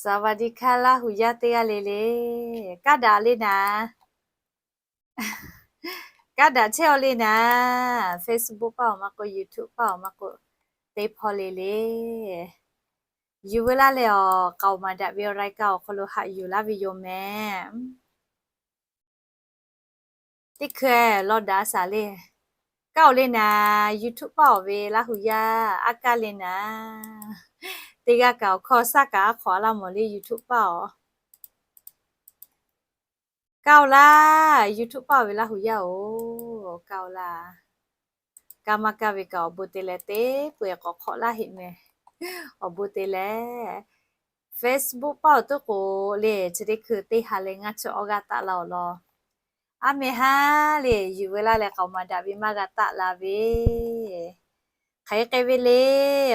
สวัสดีค่ะ Laˇ huˍ yaˇ teˇ g'aˇ le le. Kaˇ daꞈ le naˍ. Kaˇ daꞈ chehˇ-aw le naˍ. Facebook paˇ-oˬ maˇ k'oˆ, YouTube paˇ-oˬ maˇ k'oˆ, teˇ hpawˇ le le. Yuˬ veu laˇ leh awˬ k'aoˍ maˍ daꞈ ve awˬ รายการ awˬ hk'aw lo haꞈ yuˬ laˇ ve yoˬ mehˍ. Teˇ hkui law daꞈ shaˍ le. Kaˇ-oˬ le naˍ. YouTube paˇ-oˬ ve Laˇ huˍ yaˇ aˉ kaˇ le naˍ. Teˇ g'aˇ kaꞈ awˬ hkawˇ shaˉ kaꞈ aˉ hk'awꞈ laˇ mawˬ le YouTube paˇ-oˬ. Kaˇ-oˬ laˇ. YouTube paˇ-oˬ ve Laˇ huˍ yaˇ-oˬ, kaˇ-oˬ laˇ. Kaˇ maˇ kaˇ ve kaꞈ awˬ bon te leh teˇ peu-eˬ k'awꞈ hk'awꞈ laˇ heˆ mehˍ. Awˬ bon te leh Facebook paˇ awˬ toˉ k'o le, chi teˇ hkui teˇ ha leh ngaˇ chi awˇ g'aˇ taˆ laˇ-oˬ law. Aˉ meh haˉ le, yuˬ veu laˇ leh k'aoˍ maˍ daꞈ ve maˇ g'a taˆ la ve. Hk'aˬ hk'e k'ai ve le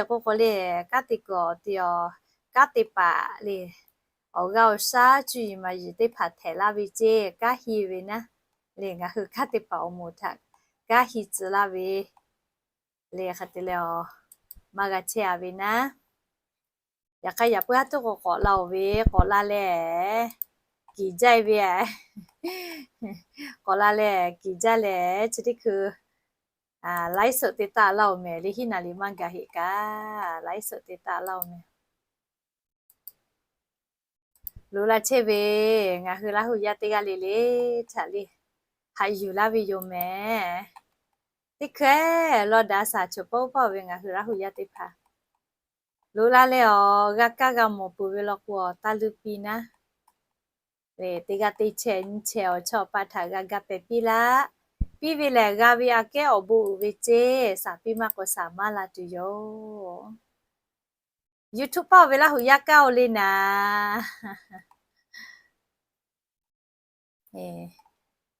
k'oˆ k'o le, kanˉ te kuiˬ awˬ te-aˬ, kanˉ te paˍ le, awˬ g'aˇ awˬ shaˉ cuˇ yiˍ maˍ yiˍ teˇ hpaˍ htehꞈ laˇ ve ceˇ, kanˉ hi ve naˉ. Le ngaˬ hui kanˉ te paˍ awˬ moˍ htaꞈ kanˉ hi tcuh laˇ ve le, hk'aˬ hk'e te leh awˬ maˇ g'a chehˇ-a ve naˉ. Yaꞈ hk'aˇ yaꞈ puiˉ haˉ tuˉ k'o k'awꞈ la-oˬ ve, k'awꞈ la leh kiˍ jaˇ-e ve, k'awꞈ la leh kiˍ jaˇ leh chi teˇ hkui ไลฟ์สด te taˆ laˇ-oˬ mehˍ le, hiˉ naˍ liˍ maˇ gaˬ heˆ kaꞈ ไลฟ์สด te taˆ laˇ-oˬ mehˍ. Loꞈ la chehˇ ve ngaˬ hui Laˇ huˍ yaˇ teˇ g'aˇ le le htaꞈ le haꞈ yuˬ laˇ ve yoˬ mehˍ. Teˇ hkui law daꞈ shaˍ cawˬ paˇ oˇ paˇ-oˬ ve ngaˬ hui Laˇ huˍ yaˇ teˇ hpaˍ, loꞈ la leh awˬ g'a kaˇ g'a mawˬ peuˬ ve law k'o awˬ taˇ luˇ piˇ naˉ. Teˇ g'aˇ teˇ chehˇ nyiˇ chehˇ awˬ chawˇ awˬ paˇ htaꞈ g'a ga pehˍ piˇ laˇ. Piˇ ve lehˬ g'a ve aꞈ kehˉ awˬ bon uiˍ ve ceˇ, shaˍ piˇ maˇ k'o shaˍ maˇ la tuˬ yoˬ. YouTube paˇ-oˬ ve Laˇ huˍ yaˇ kaˇ-oˬ le naˍ.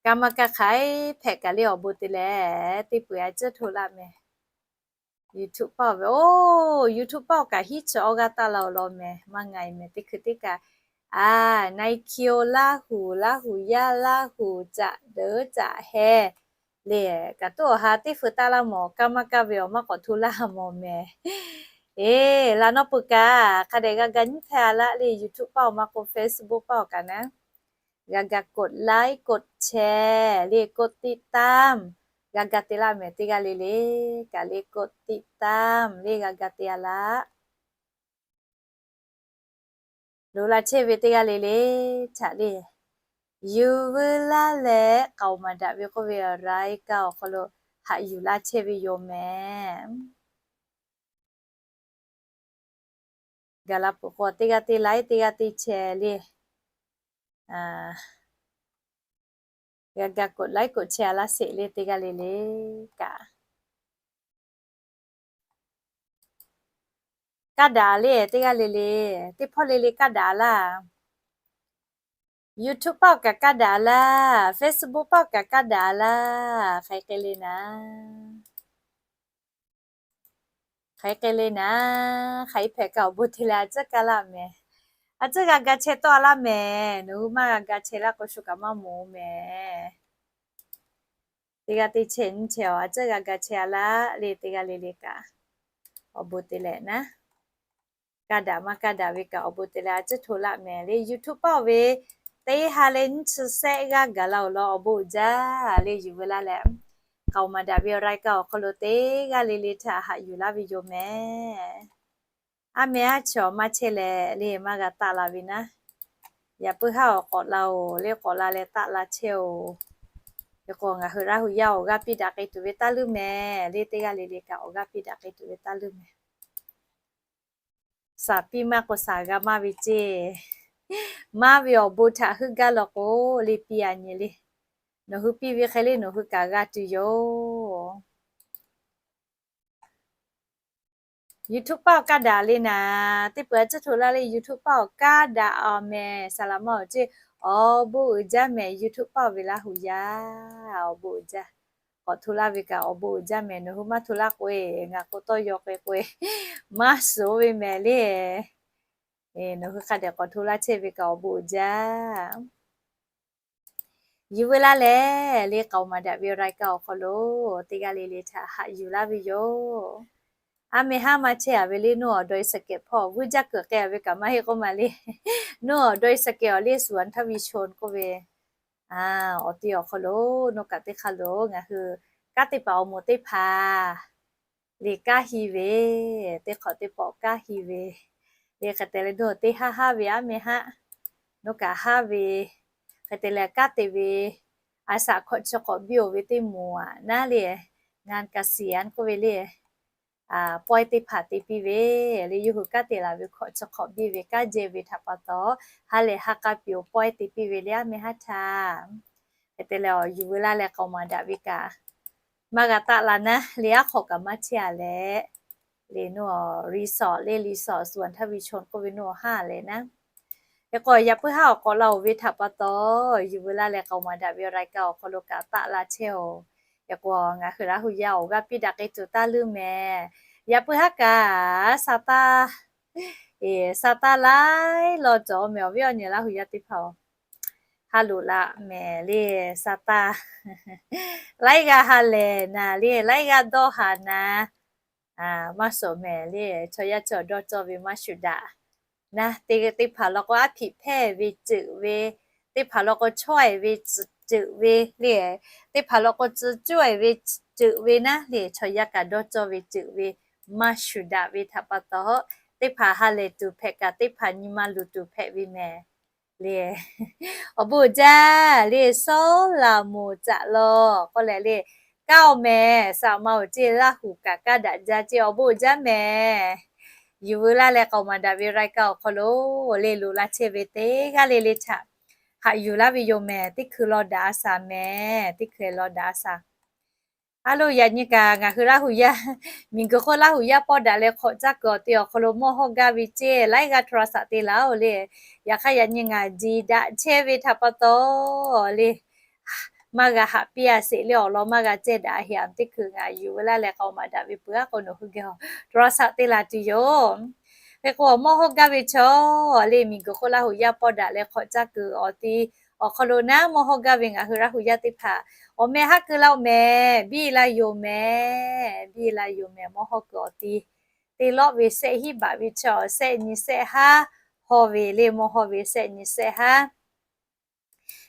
Kaˇ maˇ kaˇ hk'aˬ hpehꞈ kaꞈ le awˬ bon te leh teˇ peu-eˬ a ciˉ hto laˇ mehˍ. YouTube paˇ-oˬ ve, oˇ YouTube paˇ-oˬ kaꞈ hiˉ chi awˇ g'aˇ taˆ laˇ-oˬ law mehˍ, maˇ nga-e mehˍ. Teˇ hkui teˇ kaꞈ, a, Nai Ki-o Laˇ huˍ, Laˇ huˍ yaˇ, Laˇ huˍ caꞈ deuˉ caꞈ heh le, kaꞈ tuˉ awˬ ha teˇ feu taˆ laˇ mawˬ, kaˇ maˇ kaˇ ve awˬ maˇ k'awꞈ hto laˇ mawˬ mehˍ. Eˬ, laꞈ nawˉ peuˬ kaꞈ hk'a dehꞈ g'a ga nyiˉ hpehˇ a laˇ le, YouTube paˇ-oˬ maˇ k'o Facebook paˇ-oˬ kaꞈ naˉ. G'a ga กดไลค์ กดแชร์ le กดติดตาม g'a ga te laˇ mehˍ. Teˇ g'aˇ le le kaꞈ le กดติดตาม le g'a ga te a laˇ. Loꞈ la chehˇ ve teˇ g'aˇ le le htaꞈ le yuˬ veu laˇ leh k'aoˍ maˍ daꞈ ve k'oˆ ve รายการ awˬ hk'aw lo haꞈ yuˬ laˇ chehˇ ve yoˬ mehˍ. Gaˬ la peuˬ k'o teˇ g'aˇ teˇ ไลค์ teˇ g'aˇ teˇ แชร์ le, g'a ga กดไลค์ กดแชร์ a laˇ sheˍ le teˇ g'aˇ le le kaꞈ. Kaˇ daꞈ le teˇ g'aˇ le le, teˇ hpawˇ le le kaˇ daꞈ laˇ. YouTube paˇ-oˬ kaꞈ kaˇ daꞈ laˇ, Facebook paˇ-oˬ kaꞈ kaˇ daꞈ laˇ. Hk'aˬ hk'e le naˍ, hk'aˬ hk'e le naˍ, hk'aˬ hk'e hpehꞈ kaꞈ awˬ bon te leh a ciˉ kaˇ laˇ mehˍ. A ciˉ g'a ga chehˇ tawˆ a laˇ mehˍ. Nawˬ hui maˇ g'a ga chehˇ laˇ k'o shu kaꞈ maˇ mawˬ-oˬ mehˍ. Teˇ g'aˇ teˇ chehˇ nyiˇ chehˇ awˬ a ciˉ g'a ga chehˇ a laˇ le teˇ g'aˇ le le kaꞈ. Awˬ bon te leh naˉ, kaˇ daꞈ maˇ kaˇ daꞈ ve kaꞈ awˬ bon te leh a ciˉ hto laˇ mehˍ le. YouTube paˇ-oˬ ve teˇ ha leh nyiˇ chi sehˆ g'aˇ gaˬ la-oˬ law awˬ bon uiˍ jaˇ le yuˬ veu laˇ leh. K'aoˍ maˍ daꞈ ve รายการ awˬ hk'aw lo teˇ g'aˇ le le htaꞈ haꞈ yuˬ laˇ ve yoˬ mehˍ. Aˉ meh aˉ chi awˬ maˇ chehˇ leh le maˇ g'a taˆ la ve naˉ. Yaꞈ puiˉ haˉ awˬ k'awꞈ la-oˬ le, k'awꞈ la leh taˆ la chehˇ-oˬ. Hk'e k'o ngaˬ hui Laˇ huˍ yaˇ awˬ g'aˇ piˇ daꞈ k'ai tuˬ ve taˇ luˇ mehˍ le teˇ g'aˇ le le kaꞈ awˬ g'aˇ piˇ daꞈ k'ai tuˬ ve taˇ luˇ mehˍ. Shaˍ piˇ maˇ k'o shaˍ g'a maˇ ve ceˇ. Maˇ ve awˬ bon htaꞈ heuˆ gaˇ law k'o le piˇ a nyi le. Nawˬ hui piˇ ve hk'e le nawˬ hui kaꞈ g'a tuˬ yoˬ. YouTube paˇ-oˬ kaˇ daꞈ le naˍ, teˇ peuˬ a ciˉ hto laˇ le YouTube paˇ-oˬ kaˇ daꞈ-oˬ mehˍ. Saˍ laꞈ maˇ-oˬ ceˇ, awˬ bon uiˍ jaˇ mehˍ. YouTube paˇ-oˬ ve Laˇ huˍ yaˇ awˬ bon uiˍ jaˇ. K'awꞈ hto laˇ ve kaꞈ awˬ bon uiˍ jaˇ mehˍ. Nawˬ hui maˇ hto laˇ k'o e, ngaˬ k'o tawˇ yaw k'ai k'o e, maˇ suhˍ ve mehˍ le. Nawˬ hui hk'a dehꞈ k'awꞈ hto laˇ chehˇ ve kaꞈ awˬ bon uiˍ jaˇ. Yuˬ veu laˇ leh le k'aoˍ maˍ daꞈ ve รายการ awˬ hk'aw lo teˇ g'aˇ le le htaꞈ haꞈ yuˬ laˇ ve yoˬ. Aˉ meh haˉ maˇ chehˇ a ve le, nuˇ awˬ dawˇ e saˍ kehˍ hpawˇ vuiˇ jaˇ kuiˬ k'ai a ve kaꞈ maˇ heˆ k'oˆ ma le. Nuˇ awˬ dawˇ e saˍ kehˍ awˬ le suˍ anˇ htaˇ viˇ chon k'oˆ ve awˬ ti awˬ hk'aw lo nuˇ kaꞈ teˇ hk'aˇ lo ngaˬ hui kanˉ te paˍ awˬ moˍ teˇ hpaˍ le kanˉ hi ve, teˇ hk'awꞈ teˇ pawˆ kanˉ hi ve le, hk'e te leh nuˇ teˇ haˉ haˉ ve aˉ meh haˉ, nuˇ kaꞈ haˉ ve, hk'e te leh kanˉ te ve, a shaꞈ hkawꞈ chi hk'awꞈ biˇ oˬ ve teˇ moˍ aꞈ naˉ le, ngaˬ kaꞈ shiˍ anˇ k'oˆ ve le, pawehˇ teˇ hpaˍ te piˇ ve le, yawˇ hui kanˉ te laˬ ve hkawꞈ chi hk'awꞈ biˇ ve kanˉ jehˇ ve htaꞈ pa taw, ha lehˬ ha k'a piˍ oˬ pawehˇ te piˇ ve le aˉ meh haˉ htaˇ. Hk'e te leh awˬ yuˬ veu laˇ leh k'aoˍ maˍ daꞈ ve kaꞈ maˇ g'a taˆ la naˉ le, aˉ hk'awꞈ kaꞈ maˇ chehˇ a leh le, nuˇ resort le, resort suˍ anˇ htaˇ viˇ chon k'oˆ ve nuˇ haˉ leh naˉ. Hk'e k'o yaꞈ puiˉ haˉ awˬ k'awꞈ la oˬ ve htaꞈ pa taw, yuˬ veu laˇ leh k'aoˍ maˍ daꞈ ve awˬ รายการ awˬ hk'aw lo kaꞈ taˆ la chehˇ oˬ. Hk'e k'o ngaˬ hui Laˇ huˍ yaˇ awˬ g'aˇ piˇ daꞈ k'ai tuˬ taˇ leuˉ mehˍ. Yaꞈ puiˉ haˉ kaꞈ sa taˇ, sa taˇ laiˉ law cawˬ mehˍ awˬ viˉ awˬ nyi Laˇ huˍ yaˇ teˇ hpaˍ-oˬ. Ha loꞈ laꞈ mehˍ le, sa taˇ laiˉ g'aˇ ha lehˬ naˍ le, laiˉ g'aˇ dawˇ haˍ naˍ, maˇ shawˍ mehˍ le, chaw yaˇ cawˬ dawˇ cawˇ ve maˇ shuˍ daꞈ. Naˉ te teˇ hpaˍ law k'o aˉ hpiꞈ hpehˇ ve ceuˬ ve, teˇ hpaˍ law k'o chaweh ve ceuˬ ve le, teˇ hpaˍ law k'o tcuh caweh ve ceuˬ ve naˉ le, chaw yaˇ kaꞈ dawˇ cawˇ ve ceuˬ ve maˇ shuˍ daꞈ ve htaꞈ pa taw, teˇ hpaˍ ha lehˬ tuˬ hpehꞈ kaꞈ teˇ hpaˍ nyi ma luˬ tuˬ hpehꞈ ve mehˍ le. Awˬ bon jaˇ le, sawˉ laꞈ moˍ caꞈ law k'oˆ leh le, kaˇ oˬ mehˍ, saˍ ma oˬ ceˇ Laˇ huˍ kaꞈ kaˇ daꞈ jaˇ ceˇ, awˬ bon jaˇ mehˍ. Yuˬ veu laˇ leh k'aoˍ maˍ daꞈ ve รายการ awˬ hk'aw lo le, loꞈ la chehˇ ve teˇ g'aˇ le le htaꞈ haꞈ yuˬ laˇ ve yoˬ mehˍ. Teˇ hkui law daꞈ a shaˍ mehˍ, teˇ hkui law daꞈ a shaˍ. A lo, yaꞈ nyi kaꞈ ngaˬ hui Laˇ huˍ yaˇ, miˬguiˬ hk'oˆ Laˇ huˍ yaˇ pawˇ daꞈ leh hk'awꞈ caˇ kuiˬ awˬ ti awˬ hk'aw lo mawˇ hawˇ gaˇ ve ceˇ laiˉ g'aˇ โทรศัพท์ te laˬ oˬ le. Yaꞈ hk'aˇ yaꞈ nyi ngaˬ jiˬ daꞈ chehˇ ve htaꞈ pa taw le, maˇ g'a haꞈ piˇ a sheˍ le, awˬ lawn maˇ g'a cehˇ daꞈ a heꞈ a teˇ hkui ngaˬ yuˬ veu laˇ leh k'aoˍ maˍ daꞈ ve peuˬ a k'o nawˬ hui geh โทรศัพท์ te laˬ tuˬ yoˬ. Hk'e k'o awˬ mawˇ hawˇ gaˇ ve chaw le, miˬguiˬ hk'oˆ Laˇ huˍ yaˇ pawˇ daꞈ leh hk'awꞈ caˇ kuiˬ awˬ ti awˬ hk'aw lo naˉ mawˇ hawˇ gaˇ ve ngaˬ hui Laˇ huˍ yaˇ teˇ hpaˍ awˬ meh haˆ keu laˇ oˬ mehˍ, biˇ la yoˬ mehˍ, biˇ la yoˬ mehˍ, mawˇ hawˇ kuiˬ awˬ ti te lawˆ ve shehˆ hiˉ baꞈ ve chaw shehˆ nyi shehˆ haˉ hawˇ ve le, mawˇ hawˇ ve shehˆ nyi shehˆ haˉ.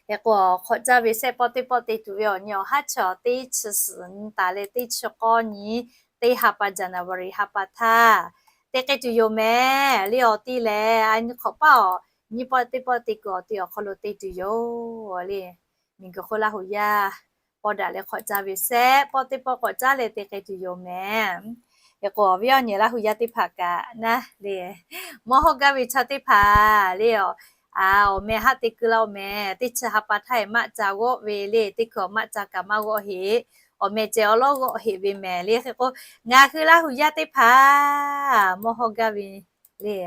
Hk'e k'o hk'awꞈ caˇ ve shehˆ pawˆ teˇ pawˆ te tuˬ ve awˬ nyi awˬ haˉ chaw teˇ chi suhˍ nyi taˍ leh teˇ chi k'awˇ nyi teˇ ha pa January ha pa htaˇ te k'ai tuˬ yoˬ mehˍ le. Awˬ ti lehˬ a nyi hk'awꞈ paˇ awˬ nyi pawˆ teˇ pawˆ te kuiˬ awˬ ti awˬ hk'aw lo te tuˬ yoˬ le. Miˬguiˬ hk'oˆ Laˇ huˍ yaˇ pawˇ daꞈ leh hk'awꞈ caˇ ve shehˆ pawˆ teˇ pawˆ k'awꞈ caˇ leh te k'ai tuˬ yoˬ mehˍ. Hk'e k'o awˬ viˉ awˬ nyi Laˇ huˍ yaˇ teˇ hpaˍ kaꞈ naˉ le, mawˇ hawˇ gaˇ ve chaw teˇ hpaˍ le, a, awˬ meh haˆ te keu laˇ oˬ mehˍ. Teˇ chi ha pa htaˇ maˆ ca g'awˆ ve le, teˇ hkui awˬ maˆ ca kaꞈ maˇ g'awˆ heꞈ, awˬ meh ceh awˬ lawˉ g'awˆ heꞈ ve mehˍ le. Hk'e k'o ngaˬ hui Laˇ huˍ yaˇ teˇ hpaˍ mawˇ hawˇ gaˇ ve le,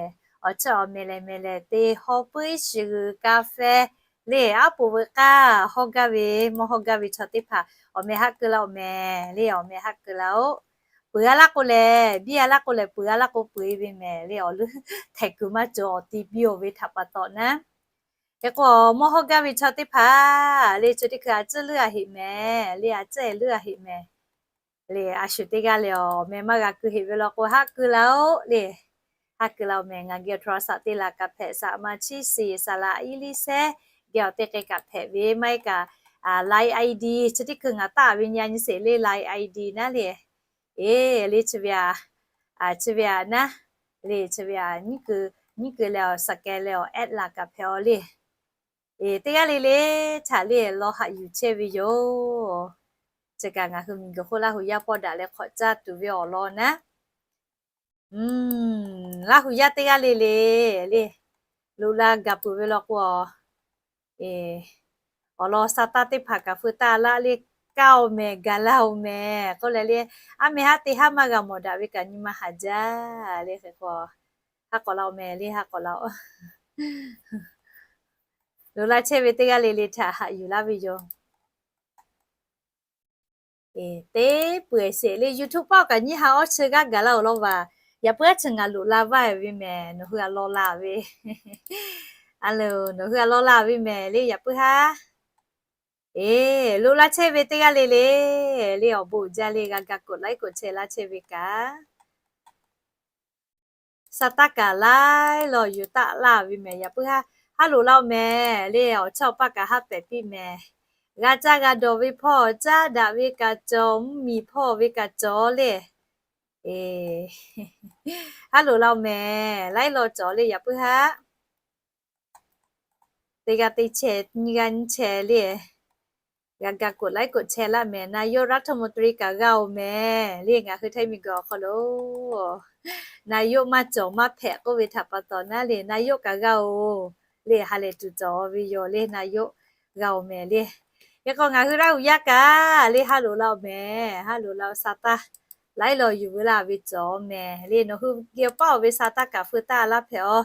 awˬ chawˇ awˬ meh leh meh leh te hawˇ puiˉ shi g'uiˬ กาแฟ le, aˉ poꞈ veuꞈ k'aˇ hawˇ gaˇ ve, mawˇ hawˇ gaˇ ve chaw teˇ hpaˍ awˬ meh haˆ keu laˇ oˬ mehˍ le, awˬ meh haˆ keu laˇ oˬ. Peuˬ a laˇ k'o lehˬ, biˇ a laˇ k'o lehˬ, peuˬ a laˇ k'o peuˬ e ve mehˍ le, awˬ leuˉ htehꞈ kuiˬ maˇ cawˬ awˬ ti biˇ oˬ ve htaꞈ pa taw naˉ. Hk'e k'o mawˇ hawˇ gaˇ ve chaw teˇ hpaˍ le, chi teˇ hkui a ciˉ leuˉ a heꞈ mehˍ le, a ciˉ e leuˉ a heꞈ mehˍ le. A shu teˇ g'aˇ le awˬ meh maˇ g'a keu heꞈ ve law k'o haˆ keu laˇ oˬ le. Haˆ keu laˇ oˬ mehˍ, ngaˬ geh โทรศัพท์ te laˬ kaꞈ hpehꞈ, saꞈ ma chiˇ shiˍ saˍ laꞈ iˉ liˇ sehˉ geh awˬ te k'ai kaꞈ hpehꞈ ve maˇ heˆ kaꞈ, Line ID chi teˇ hkui ngaˬ taˆ ve nyi a nyi sheˍ le, Line ID naˉ le. Eˬ le, chi ve a, chi ve a naˉ le, chi ve a nyiˉ keu leh awˬ scan leh awˬ add laˬ kaꞈ hpehꞈ aw le. Eˬ, teˇ g'aˇ le le htaꞈ le law haꞈ yuˬ chehˇ ve yoˬ. Chi kaꞈ ngaˬ hui miˬguiˬ hk'oˆ Laˇ huˍ yaˇ pawˇ daꞈ leh hk'awꞈ caˇ tuˬ ve awˬ lawn naˉ. Laˇ huˍ yaˇ teˇ g'aˇ le le le, loꞈ la gaˬ peuˬ ve law k'o, awˬ lawn sa taˇ teˇ hpaˍ kaꞈ feu taˇ laˇ le, kaˇ oˬ mehˍ, gaˬ laˇ oˬ mehˍ k'oˆ leh le, aˉ meh haˉ teˇ haˉ maˇ g'a mawˬ daꞈ ve kaꞈ nyi ma haˍ jaˇ le. Hk'e k'o, ha k'awꞈ la oˬ mehˍ le, ha k'awꞈ la oˬ. Loꞈ la chehˇ ve teˇ g'aˇ le le htaꞈ haꞈ yuˬ laˇ ve yoˬ. Teˇ peuˬ eˬ sheˍ le, YouTube paˆ kaꞈ nyiˇ ha awˇ chi g'aˇ gaˬ laˇ oˬ law vaˬ. Yaꞈ puiˉ aˉ chi ngaˬ loꞈ la vaˇ ve mehˍ, nawˬ hui a law la ve. A loˬ, nawˬ hui a law la ve mehˍ le, yaꞈ puiˉ haˉ. Eˬ, loꞈ la chehˇ ve teˇ g'aˇ le le le, awˬ bon uiˍ jaˇ le, g'a ga กดไลค์ กดแชร์ laˇ chehˇ ve kaꞈ. Sa taˇ kaꞈ laiˉ law yuˬ taˆ laˇ ve mehˍ. Yaꞈ puiˉ haˉ, haˉ loꞈ laˇ-oˬ mehˍ le. Awˬ chawˇ paˇ kaꞈ haˉ pehˍ piˇ mehˍ. G'a caˇ g'a dawˬ ve hpawˇ caˇ daꞈ ve kaꞈ cawˬ, mvuhˇmiˬ hpawˇ ve kaꞈ cawˬ le. Haˉ loꞈ laˇ-oˬ mehˍ. Laiˉ law cawˬ le yaꞈ puiˉ haˉ. Teˇ g'aˇ teˇ chehˇ, nyiˇ g'aˇ nyiˇ chehˇ le. G'a ga กดไลค์ กดแชร์ laˇ mehˍ. นายกรัฐมนตรี kaꞈ g'a-oˬ mehˍ le. Ngaˬ hui Htaiˇ miˬguiˬ awˬ hk'aw lo นายก maˇ cawˬ maˇ hpehꞈ k'oˆ ve htaꞈ pa taw naˉ le, นายก kaꞈ g'a-oˬ le. Ha lehˬ tuˬ cawˬ ve yoˬ le, นายก g'a-oˬ mehˍ le. Hk'e k'o ngaˬ hui Laˇ huˍ yaˇ kaꞈ le haˉ loꞈ laˇ-oˬ mehˍ. Haˉ loꞈ laˇ-oˬ, sa taˇ laiˉ law yuˬ veu laˇ ve cawˬ mehˍ le. Nawˬ hui geh paˇ-oˬ ve sa taˇ kaꞈ feu taˆ laˇ hpehꞈ-aˬ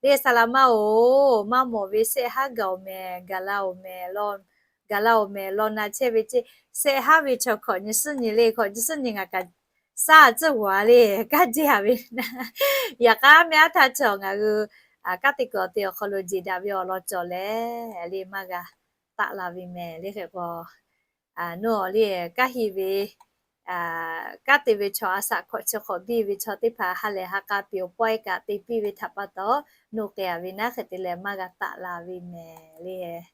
le. Saˍ laꞈ ma-oˬ, maˇ mawˬ ve shehˆ haˉ gaˬ-oˬ mehˍ, gaˬ la-oˬ mehˍ, gaˬ la-oˬ mehˍ. Law na chehˇ ve ceˇ, shehˆ haˉ ve chaw hkawꞈ nyi suhˉ nyi le, hkawꞈ nyi suhˉ nyi ngaˬ kaꞈ shaˉ tcuhˉ g'aˬ le, kaˇ jeˇ-a ve naˉ, yaꞈ k'aˉ mehˆ aˉ htaˇ chaw ngaˬ hui kanˉ te kuiˬ awˬ te awˬ hk'aw lo jeˬ daꞈ ve awˬ lawn cawˬ leh le maˇ g'a taˆ la ve mehˍ le. Hk'e k'o, nawˬ le kaˇ heˆ ve kanˉ te ve chaw, a shaꞈ hkawꞈ chi hk'awꞈ biˇ ve chaw teˇ hpaˍ ha lehˬ ha k'a piˍ-oˬ pawehˇ kaꞈ te piˇ ve htaꞈ pa taw, nawˬ k'ai-a ve naˉ hk'e te leh maˇ g'a taˆ la ve mehˍ le.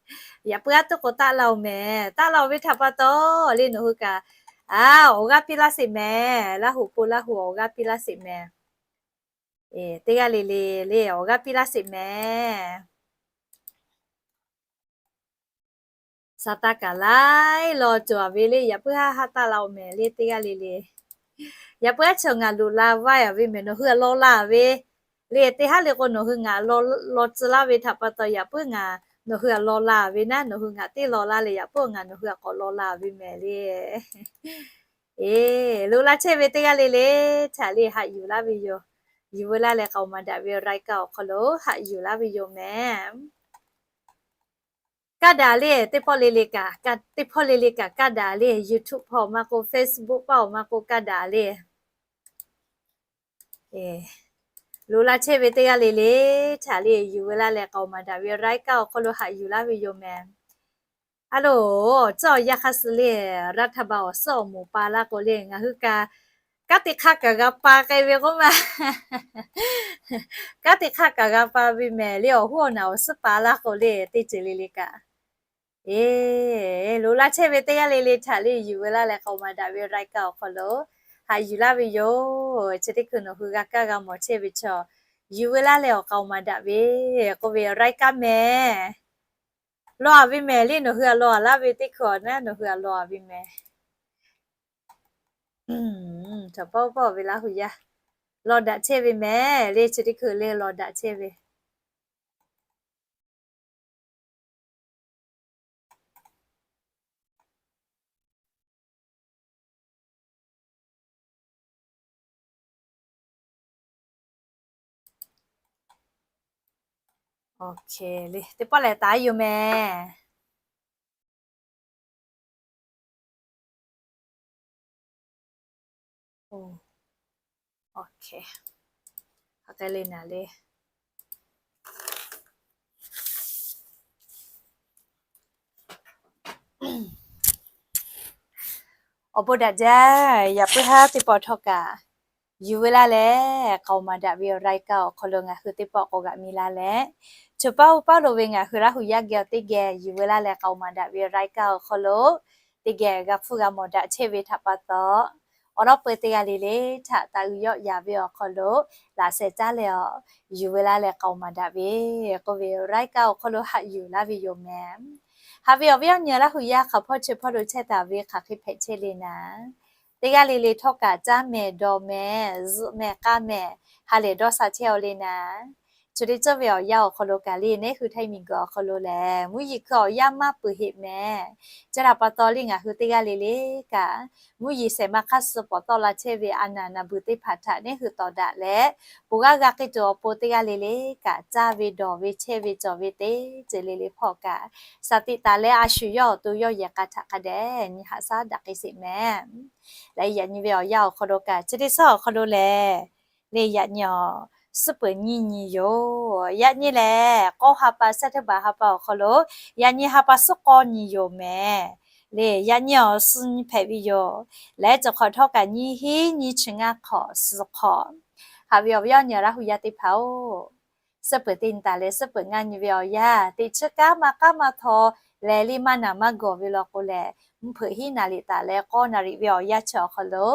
Yaꞈ puiˉ aˉ tuˉ k'o taˆ la-oˬ mehˍ. Taˆ la-oˬ ve htaꞈ pa taw le nawˬ hui kaꞈ awˬ g'aˇ piˇ laˇ sheˍ mehˍ. Laˇ hoꞈ po Laˇ hoꞈ awˬ g'aˇ piˇ laˇ sheˍ mehˍ. Teˇ g'aˇ le le le awˬ g'aˇ piˇ laˇ sheˍ mehˍ. Sa taˇ kaꞈ laiˉ law cawˬ-a ve le. Yaꞈ puiˉ haˉ haˉ taˆ la-oˬ mehˍ le teˇ g'aˇ le le. Yaꞈ puiˉ aˉ chaw ngaˬ loꞈ la vaˇ-a ve mehˍ. Nawˬ hui-a law la ve le. Teˇ haˉ le k'o nawˬ hui ngaˬ law tcuh laˇ ve htaꞈ pa taw yaꞈ puiˉ ngaˬ nawˬ hui-a law la ve naˉ, nawˬ hui ngaˬ teˇ law la leh yaꞈ puiˉ ngaˬ nawˬ hui-a k'awꞈ law la ve mehˍ le. Eˬ, loꞈ la chehˇ ve teˇ g'aˇ le le htaꞈ le haꞈ yuˬ laˇ ve yoˬ. Yuˬ veu laˇ leh k'aoˍ maˍ daꞈ ve รายการ awˬ hk'aw lo haꞈ yuˬ laˇ ve yoˬ mehˍ. Kaˇ daꞈ le, teˇ pawˆ le le kaꞈ, teˇ pawˆ le le kaꞈ kaˇ daꞈ le. YouTube hpawˇ maˇ k'o, Facebook paˇ-oˬ maˇ k'o kaˇ daꞈ le. Loꞈ la chehˇ ve teˇ g'aˇ le le htaꞈ le yuˬ veu laˇ leh k'aoˍ maˍ daꞈ ve รายการ awˬ hk'aw lo haꞈ yuˬ laˇ ve yoˬ mehˍ. A loˬ, tcuhˇ awˬ yanˇ hk'aˇ suh le, รัฐบาล awˬ suhˉ awˬ moˍ pa laˇ k'o le ngaˬ hui kaꞈ kanˉ te hk'aˇ kaꞈ g'a pa k'ai ve k'oˆ ma. Kanˉ te hk'aˇ kaꞈ g'a pa ve mehˍ le. Awˬ hoˉ awˬ naˬ awˬ suhˉ pa laˇ k'o le teˇ ceuˬ le le kaꞈ. Eˬ, loꞈ la chehˇ ve teˇ g'aˇ le le htaꞈ le yuˬ veu laˇ leh k'aoˍ maˍ daꞈ ve รายการ awˬ hk'aw lo haꞈ yuˬ laˇ ve yoˬ. Chi teˇ hkui nawˬ hui g'a kaˇ g'a mawˬ chehˇ ve chaw, yuˬ veu laˇ leh awˬ k'aoˍ maˍ daꞈ ve k'oˆ ve รายการ mehˍ. Law-a ve mehˍ le. Nawˬ hui-a law-a laˇ ve teˇ hkui awˬ naˉ nawˬ hui-a law-a ve mehˍ. Chaw pawˆ pawˆ ve Laˇ huˍ yaˇ law daꞈ chehˇ ve mehˍ le. Chi teˇ hkui le law daꞈ chehˇ ve Awˬ hk'e le, teˇ pawˆ lehˬ taˍ yoˬ mehˍ. Awˬ hk'e, hk'aˬ hk'e le naˍ le. Awˬ bon daꞈ jaˇ, yaꞈ puiˉ haˉ teˇ pawˆ htawˇ kaꞈ yuˬ veu laˇ leh k'aoˍ maˍ daꞈ ve awˬ รายการ awˬ hk'aw lo ngaˬ hui teˇ pawˆ k'awꞈ g'aꞈ mi laˇ leh, chaw paˇ oˇ paˇ lo ve ngaˬ hui Laˇ huˍ yaˇ geh awˬ teˇ geh yuˬ veu laˇ leh k'aoˍ maˍ daꞈ ve awˬ รายการ awˬ hk'aw lo teˇ geh g'a hpfuhˇ g'a mawˬ daꞈ chehˇ ve htaꞈ pa taw, awˬ lawn peu teˇ g'aˇ le le htaꞈ taˍ uiˍ yawˆ yaˍ ve awˬ hk'aw lo laꞈ sheh caˉ leh awˬ yuˬ veu laˇ leh k'aoˍ maˍ daꞈ ve k'oˆ ve awˬ รายการ awˬ hk'aw lo haꞈ yuˬ laˇ ve yoˬ mehˍ. Haꞈ ve awˬ viˉ awˬ nyi Laˇ huˍ yaˇ hk'aˬ hpawˇ chi hpawˇ lo chehˇ taˍ ve hk'aˬ hk'e hpehꞈ chehˇ le naˍ, teˇ g'aˇ le le htawˇ kaꞈ caˇ mehˍ, dawˬ mehˍ, zuhꞈ mehˍ, k'aˇ mehˍ, ha lehˬ dawˇ sha chehˇ-aw le naˍ. Chi teˇ ceuˬ ve awˬ yanˇ awˬ hk'aw lo kaꞈ le, neˉ hui Htaiˇ miˬguiˬ awˬ hk'aw lo lehˬ mvuhˇ yeˬ hkui awˬ yanˇ maˇ peuˬ heˆ mehˍ. Chi htaꞈ pa taw le ngaˬ hui teˇ g'aˇ le le kaꞈ mvuhˇ yeˬ shehˍ ma hk'aˇ suh pawˍ tawˆ la chehˇ ve a naˍ naˍ beuˬ teˇ hpaˍ htaꞈ neˉ hui tawˍ daꞈ leh, bon g'aˇ g'a k'ai tuˬ awˬ pon teˇ g'aˇ le le kaꞈ caˇ ve, dawˬ ve, chehˇ ve, cawˬ ve teˇ ceuˬ le le hpawˇ kaꞈ, shaˍ tiꞈ taˍ leh a shu yawˇ awˬ to yawˇ yehˬ k'a htaꞈ hk'a dehꞈ nyi haꞈ shaˉ daꞈ k'ai sheˍ mehˍ. Leh yaꞈ nyi ve awˬ yanˇ awˬ hk'aw lo kaꞈ chi teˇ suhˉ awˬ hk'aw lo lehˬ, le yaꞈ nyi awˬ suhˉ peuˬ nyiˇ nyi yoˬ. Yaꞈ nyi lehˬ k'awˇ ha pa, shaˉ hteˇ baˬ ha pa awˬ hk'aw lo yaꞈ nyi ha pa suhˉ k'awˇ nyi yoˬ mehˍ. Le yaꞈ nyi awˬ suh nyi hpehꞈ ve yoˬ. Leh cawˬ hk'awꞈ htawˇ kaꞈ nyiˇ hinˉ nyiˇ chi ngaˇ hk'awꞈ suh hk'awꞈ Haꞈ ve awˬ viˉ awˬ nyi Laˇ hu yaˇ teˇ hpaˍ-oˬ, suhˉ peuˬ teˇ nyi taˍ leh suhˉ peuˬ ngaˇ nyi ve awˬ yanˇ, teꞈ chi kaˉ maˇ k'aˉ maˇ htaw leh liˇ maˇ naˬ maˇ gawˬ ve law k'o lehˬ, mvuhˇ hpeuꞈ hiˉ naˍ riˍ taˍ leh k'awˇ naˍ riˍ ve awˬ yanˇ chi awˬ hk'aw lo,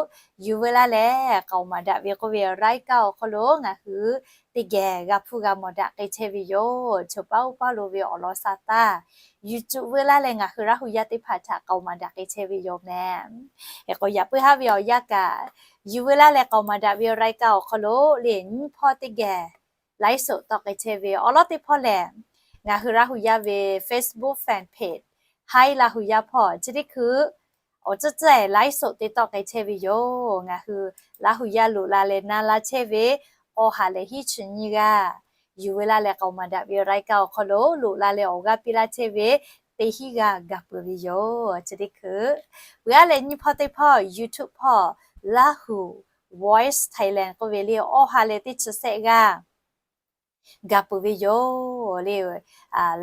Yuˬ veu laˇ leh k'aoˍ maˍ daꞈ ve k'oˆ ve รายการ awˬ hk'aw lo ngaˬ hui teˇ geh g'a hpuˇ g'a mawˬ daꞈ k'ai chehˇ ve yoˬ. Choˬ paˉ oˇ paˉ lo ve awˬ lawn sa taˇ, YouTube veu laˇ leh ngaˬ hui Laˇ hu yaˇ teˇ hpaˍ htaꞈ k'aoˍ maˍ daꞈ k'ai chehˇ ve yoˬ meh. Hk'e k'o, yaꞈ puiˉ haˉ ve awˬ yanˇ kaꞈ, Yuˬ veu laˇ leh k'aoˍ maˍ daꞈ ve รายการ awˬ hk'aw lo lehˬ, nyiˇ hpawˇ teˇ geh ไลฟ์สด tawˆ k'ai chehˇ ve awˬ lawn teˇ hpawˇ lehˬ, ngaˬ hui Laˇ hu yaˇ ve Facebook fan page Hi Laˇ hu yaˇ hpawˇ chi teˇ hkui awˬ tcuhˉ tcuhˉ-ehˍ ไลฟ์สด te tawˆ k'ai chehˇ ve yoˬ. Ngaˬ hui Laˇ hu yaˇ loꞈ la leh na la chehˇ ve k'awˇ ha lehˬ hiˉ chi nyiˇ g'aˇ, Yuˬ veu laˇ leh k'aoˍ maˍ daꞈ ve รายการ awˬ hk'aw lo loꞈ la leh awˬ g'aˇ piˇ laˇ chehˇ ve teˇ hiˉ g'aˇ gaˬ peuˬ ve yoˬ. Chi teˇ hkui peuˬ-aˉ leh nyiˇ hpawˇ teˇ hpawˇ YouTube hpawˇ Laˇ hu Voice Thailand k'oˆ ve lehˬ, awˇ ha leh teˇ chi sehˆ g'aˇ gaˬ peuˬ ve yoˬ. Lehˬ,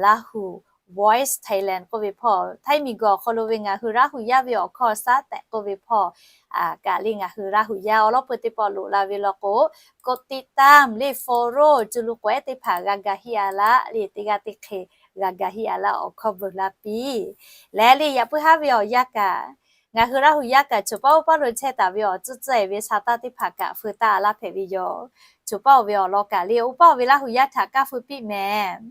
Laˇ hu Voice Thailand k'oˆ ve hpawˇ Htaiˇ miˬ guiˬ awˬ hk'aw lo ve ngaˬ hui Laˇ hu yaˇ ve awˬ hkawˇ saˉ tehꞈ k'oˆ ve hpawˇ kaꞈ lehˬ, ngaˬ hui Laˇ hu yaˇ awˬ lawn peu teˇ pawˆ loꞈ la ve law k'o, กดติดตาม lehˬ ฟอลโลว์ cuˇ lu k'awehˉ teˇ hpaˍ g'a ga hiˆ a laˇ lehˬ, teˇ g'aˇ teˇ hk'e g'a ga hiˆ a laˇ awˬ hkawˇ bvuhˬ la piˇ. Lehˬ lehˬ, yaꞈ puiˉ haˉ ve awˬ yanˇ kaꞈ, ngaˬ hui Laˇ hu yaˇ kaꞈ choˬ paˉ oˇ paˉ lo chehˇ taˍ ve awˬ tcuhˉ tcuhˉ-ehˍ ve sa taˇ teˇ hpaˍ kaꞈ feu taˇ a laˇ hpehꞈ ve yoˬ. Choˬ paˉ oˇ ve awˬ lawn kaꞈ lehˬ, oˇ paˉ oˇ ve Laˇ hu yaˇ htaꞈ kaˇ feu piˇ mehˍ.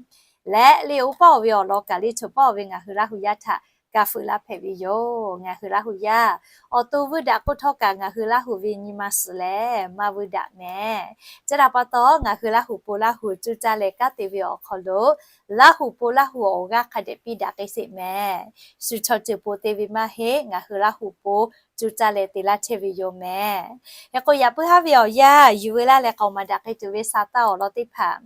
Lehˬ lehˬ, oˇ paˉ oˇ ve awˬ lawn kaꞈ lehˬ, choˬ paˉ oˇ ve ngaˬ hui Laˇ hu yaˇ htaꞈ kaˇ feu laˇ hpehꞈ ve yoˬ. Ngaˬ hui Laˇ hu yaˇ awˬ to vuiˇ daꞈ k'oˆ htawˇ kaꞈ, ngaˬ hui Laˇ hu ve nyi ma suhˍ lehˬ maˇ vuiˇ daꞈ mehˍ. Chi htaꞈ pa taw, ngaˬ hui Laˇ hu po Laˇ hu cuˇ caˇ leh kanˉ te ve awˬ hk'aw lo, Laˇ hu po Laˇ hu awˬ g'aˇ hk'a dehꞈ piˇ daꞈ k'ai sheˍ mehˍ. Shu chaw ceuˬ po te ve maˇ heˆ, ngaˬ hui Laˇ hu po cuˇ caˇ leh te laˇ chehˇ ve yoˬ mehˍ. Hk'e k'o, yaꞈ puiˉ haˉ ve awˬ yanˇ Yuˬ veu laˇ leh k'aoˍ maˍ daꞈ k'ai tuˬ ve sa taˇ awˬ lawn teˇ hpaˍ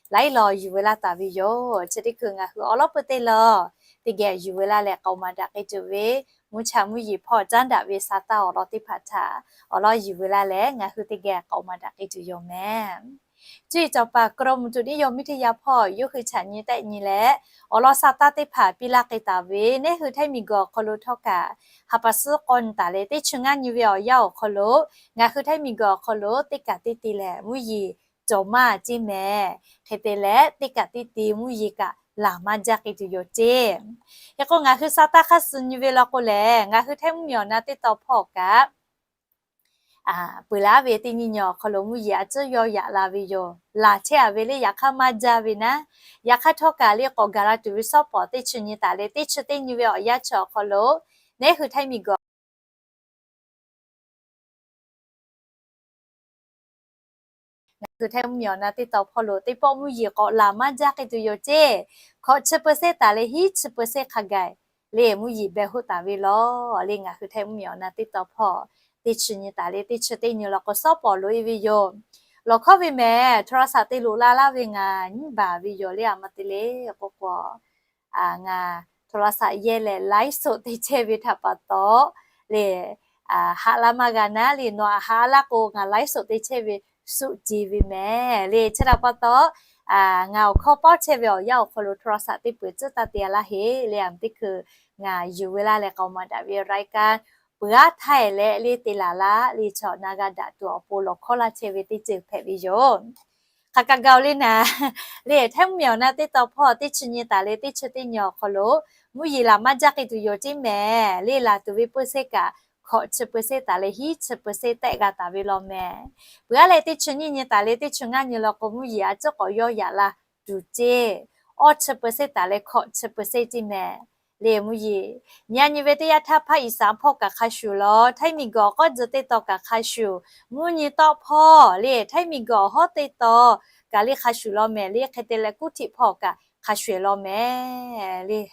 laiˉ law yuˬ veu laˇ taˍ ve yoˬ. Chi teˇ hkui ngaˬ hui awˬ lawn peu teˇ law teˇ geh yuˬ veu laˇ leh k'aoˍ maˍ daꞈ k'ai tuˬ ve mvuhˇ cha mvuhˇ yeˬ hpawˇ caˉ daꞈ ve sa taˇ awˬ lawn teˇ hpaˍ htaꞈ awˬ lawn yuˬ veu laˇ leh, ngaˬ hui teˇ geh k'aoˍ maˍ daꞈ k'ai tuˬ yoˬ mehˍ. Cuˇ yiˍ cawˬ paˍ กรมอุตุนิยมวิทยา hpawˇ yawˇ hui chaꞈ nyi tehˆ nyi leh, awˬ lawn sa taˇ teˇ hpaˍ piˇ laˇ k'ai taˍ ve, neˇ hui Htaiˇ miˬ guiˬ awˬ hk'aw lo htawˇ kaꞈ, ha pa suhˉ k'awˇ nyi taˍ leh teˇ chi ngaˇ nyi ve awˬ yanˇ awˬ hk'aw lo, ngaˬ hui Htaiˇ miˬ guiˬ awˬ hk'aw lo teˇ kaꞈ teˇ te lehˬ mvuhˇ yeˬ cawˬ maˇ ceˇ mehˍ. Hk'e te leh, teˇ kaꞈ teˇ te mvuhˇ yeˬ kaꞈ laˬ maˇ jaˇ k'ai tuˬ yoˬ ceˇ. Hk'e k'o, ngaˬ hui sa taˇ hk'aˇ suh nyi ve law k'o lehˬ, ngaˬ hui Htaiˇ mvuhˇmiˬ awˬ na teˇ taw hpawˇ kaꞈ, peuˬ laˇ ve teˇ nyi nyi awˬ hk'aw lo mvuhˇ yeˬ a ciˉ yawˇ yaꞈ la ve yoˬ. Laˬ chehˇ a ve lehˬ yaꞈ hk'aˇ maˇ jaˇ ve naˉ, yaꞈ hk'aˇ htawˇ kaꞈ lehˬ k'awꞈ gaˬ la tuˬ ve sawˉ pawˍ teˇ chi nyi taˍ leh teˇ chi teˇ nyi ve awˬ yanˇ chi awˬ hk'aw lo, neˇ hui Htaiˇ miˬ guiˬ ngaˬ hui Htaiˇ mvuhˇmiˬ awˬ na teˇ taw hpawˇ lo teˇ pawˆ mvuhˇ yeˬ k'awꞈ laˬ maˇ jaˇ k'ai tuˬ yoˬ ceˇ. Hkawꞈ chi เปอร์เซ็นต์ taˍ leh hiˉ chi เปอร์เซ็นต์ hk'a gaˬ lehˬ mvuhˇ yeˬ beh hoˆ taˍ ve law. Lehˬ ngaˬ hui Htaiˇ mvuhˇmiˬ awˬ na teˇ taw hpawˇ teˇ chi nyi taˍ leh teˇ chi teˇ nyi law k'o sawˉ pawˍ loꞈ e ve yoˬ. Lawˬ hkawˇ ve mehˍ, โทรศัพท์ te loꞈ la laˇ ve ngaˬ nyiˇ baˬ ve yoˬ lehˬ, a ma te le k'oˆ k'o, ngaˬ โทรศัพท์ yehˇ leh ไลฟ์สด te chehˇ ve htaꞈ pa taw lehˬ, haꞈ laˇ maˇ g'a naˉ lehˬ, nawˬ aꞈ haꞈ laˇ k'o ngaˬ ไลฟ์สด te chehˇ ve suꞈ ce ve mehˍ lehˬ. Chi htaꞈ pa taw, ngaˬ awˬ hkawˇ pawˇ chehˇ ve awˬ yanˇ awˬ hk'aw lo โทรศัพท์ teˇ peuˬ tcuhˉ taˇ te a laˇ heˆ lehˬ, a ma teˇ hkui ngaˬ yuˬ veu laˇ leh k'aoˍ maˍ daꞈ ve รายการ peuˬ aˉ htaˇ leh lehˬ te laˬ laˇ lehˬ, chaw na g'a daꞈ tuˬ awˬ pon lawˬ hkawˇ laˇ chehˇ ve teˇ ceuˬ hpehꞈ ve yoˬ. Hk'aˬ kaꞈ gaˬ-oˬ le naˍ, lehˬ Htaiˇ mvuhˇmiˬ awˬ na teˇ taw hpawˇ teˇ chi nyi taˍ leh teˇ chi teˇ nyi awˬ hk'aw lo mvuhˇ yeˬ laˬ maˇ jaˇ k'ai tuˬ yoˬ ceˇ mehˍ lehˬ, laˬ tuˬ ve เปอร์เซ็นต์ kaꞈ hkawꞈ chi เปอร์เซ็นต์ taˍ leh hiˉ chi เปอร์เซ็นต์ tehˆ g'a taˍ ve law mehˍ. Peuˬ aˉ leh teˇ chi nyiˇ nyi taˍ leh teˇ chi ngaˇ nyi law k'o mvuhˇ yeˬ a ciˉ k'awꞈ yawˇ yaꞈ la tuˬ ceˇ. Awˇ chi เปอร์เซ็นต์ taˍ leh hkawꞈ chi เปอร์เซ็นต์ ceˇ mehˍ lehˬ, mvuhˇ yeˬ nyi a nyi ve teˇ yanˇ htaˇ ภาคอีสาน hpawˇ kaꞈ hk'a shuˍ law, Htaiˇ miˬ guiˬ awˬ k'awˇ tzuh teˇ taw kaꞈ hk'a shuˍ, mvuhˇ nyi tawˆ hpawˇ lehˬ Htaiˇ miˬ guiˬ awˬ hawˉ teˇ taw kaꞈ lehˬ hk'a shuˍ law mehˍ lehˬ, hk'e te leh กรุงเทพ hpawˇ kaꞈ hk'a shuˍ law mehˍ lehˬ.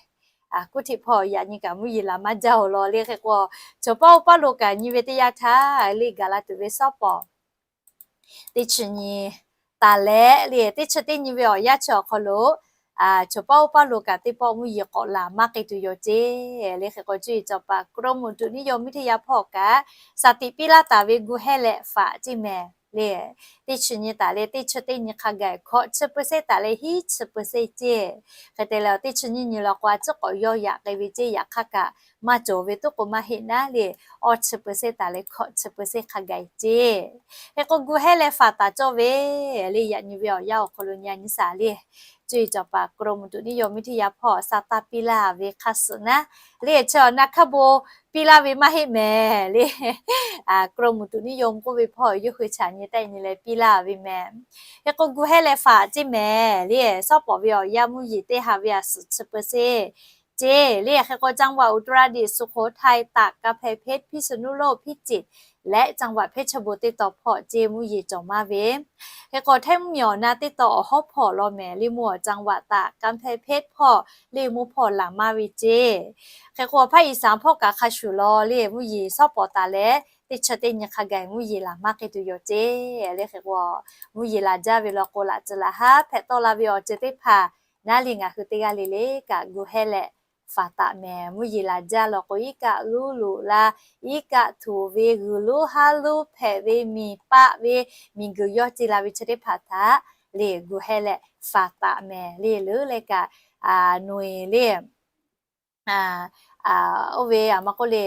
กรุงเทพ hpawˇ yaꞈ nyi kaꞈ mvuhˇ yeˬ laˬ maˇ jaˇ-oˬ law lehˬ, hk'e k'o, chaw pawˆ oˇ pawˆ lo kaꞈ nyi ve teˇ yanˇ htaˇ lehˬ gaˬ la tuˬ ve sawˉ pawˍ teˇ chi nyi taˍ leh lehˬ teˇ chi teˇ nyi ve awˬ yanˇ chi awˬ hk'aw lo, chaw pawˆ oˇ pawˆ lo kaꞈ teˇ pawˆ mvuhˇ yeˬ k'awꞈ laˬ maˇ k'ai tuˬ yoˬ ceˇ lehˬ, hk'e k'o cuˇ yiˍ cawˬ paˍ กรมอุตุนิยมวิทยา hpawˇ kaꞈ saˍ tiꞈ piˇ laˇ taˍ ve gu hehˇ leh faꞈ ceˇ mehˍ le. Teˇ chi nyi taˍ leh teˇ chi teˇ nyi hk'a gaˬ hkawꞈ chi เปอร์เซ็นต์ taˍ leh hiˉ chi เปอร์เซ็นต์ ceˇ. Hk'e te leh teˇ chi nyiˇ nyi law k'o a ciˉ k'awꞈ yawˇ yaꞈ k'ai ve ceˇ. Yaꞈ hk'aˇ kaꞈ maˇ cawˬ ve tuˉ k'o maˇ heˆ naˉ le, awˇ chi เปอร์เซ็นต์ taˍ leh hkawꞈ chi เปอร์เซ็นต์ hk'a gaˬ ceˇ. Hk'e k'o gu hehˉ leh faˍ taˍ cawˇ ve le. Yaꞈ nyi ve awˬ yanˇ awˬ hk'aw lo nyi a nyi shaˍ le, cuˇ yiˍ cawˬ paˍ กรมอุตุนิยมวิทยา hpawˇ sa taˇ piˇ laˇ ve hk'a suhˍ naˉ le, chi awˬ na hkaˇ bon piˇ laˇ ve maˇ heˆ mehˍ le. กรมอุตุนิยม k'oˆ ve hpawˇ yawˇ hui chaꞈ nyi tehˆ nyi leh piˇ laˇ ve mehˍ. Hk'e k'o gu hehˉ leh faˍ ceˇ mehˍ le. Sawˉ pawˍ ve awˬ yanˇ mvuhˇ yeˬ teˇ ha ve a suhˍ chi เปอร์เซ็นต์ ceˇ le. Hk'e k'o จังหวัดอุตรดิตถ์ สุโขทัย ตาก กำแพงเพชร พิษณุโลก พิจิตร และจังหวัดเพชรบูรณ์ teˇ taw hpawˇ ceˇ mvuhˇ yeˬ cawˬ maˇ ve. Hk'e k'o hteˇ mvuhˇ miˬ awˬ na teˇ taw awˬ hawˉ hpawˇ law mehˍ le. Mvuhˇ awˬ จังหวัดตาก กำแพงเพชร hpawˇ le mvuhˇ hpawˇ laˬ maˇ ve ceˇ. Hk'e k'o awˬ hpaˇ อีสาน hpawˇ kaꞈ hk'a shuˍ law le mvuhˇ yeˬ sawˉ pawˍ taˍ leh teˇ chi teˇ nyi hk'a gaˬ mvuhˇ yeˬ laˬ maˇ k'ai tuˬ yoˬ ceˇ le. Hk'e k'o mvuhˇ yeˬ laˬ jaˇ ve law k'o laꞈ tcuh laꞈ haˉ hpehꞈ tawˆ la ve awˬ ceuˬ teˇ hpaˍ naˉ le ngaˬ hui teˇ g'aˇ le le kaꞈ gu hehˉ leh faˍ taˍ mehˍ. Mvuhˇ yeˬ laˬ jaˇ law k'o iˉ kaˆ luˉ luꞈ la, iˉ kaˆ htuꞈ ve, g'uiˬ luˉ haˉ luˉ hpehꞈ ve, miˬ paˆ ve, miˬ guiˬ yawˇ ce la ve chi teˇ hpaˍ htaꞈ le gu hehˉ leh faˍ taˍ mehˍ le. Leuˉ leh kaꞈ noe le oˇ ve a ma k'oˆ le,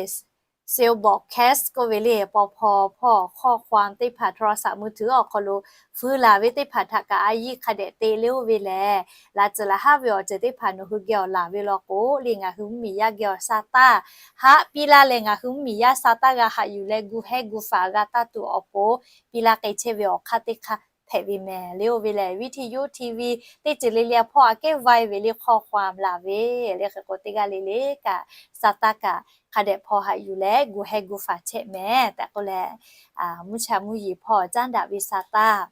เซลล์บอร์ดแคสต์ k'oˆ ve le, paw hpaw hpawˇ ข้อความ teˇ hpaˍ โทรศัพท์มือถือ awˬ hk'aw lo fui laˬ ve teˇ hpaˍ htaꞈ kaꞈ a yiˇ hk'a dehꞈ te le oˇ ve lehˬ, laꞈ tcuh laꞈ haˉ ve awˬ ceuˬ teˇ hpaˍ nawˬ hui geh awˬ laˬ ve law k'o le ngaˬ hui mvuhˇ miˬ yaˇ geh awˬ sha taˇ haˆ piˇ laˇ leh ngaˬ hui mvuhˇ miˬ yaˇ sha taˇ g'a haꞈ yuˬ leh gu hehˉ gu faˍ g'a taˇ tuˬ awˬ pon piˇ laˇ k'ai chehˇ ve awˬ hk'aˇ teˇ hk'aˇ hpehꞈ ve mehˍ le. Oˇ ve lehˬ วิทยุ TV teˇ ceuˬ le le a hpawˇ aꞈ kehˉ vaiˇ ve le ข้อความ laˬ ve le. Hk'e k'o teˇ g'aˇ le le kaꞈ sha taˇ kaꞈ hk'a dehꞈ hpaw haꞈ yuˬ leh gu hehˉ gu faˍ chehˇ mehˍ tehꞈ k'oˆ leh, mvuhˇ cha mvuhˇ yeˬ hpawˇ caˉ daꞈ ve sha taˇ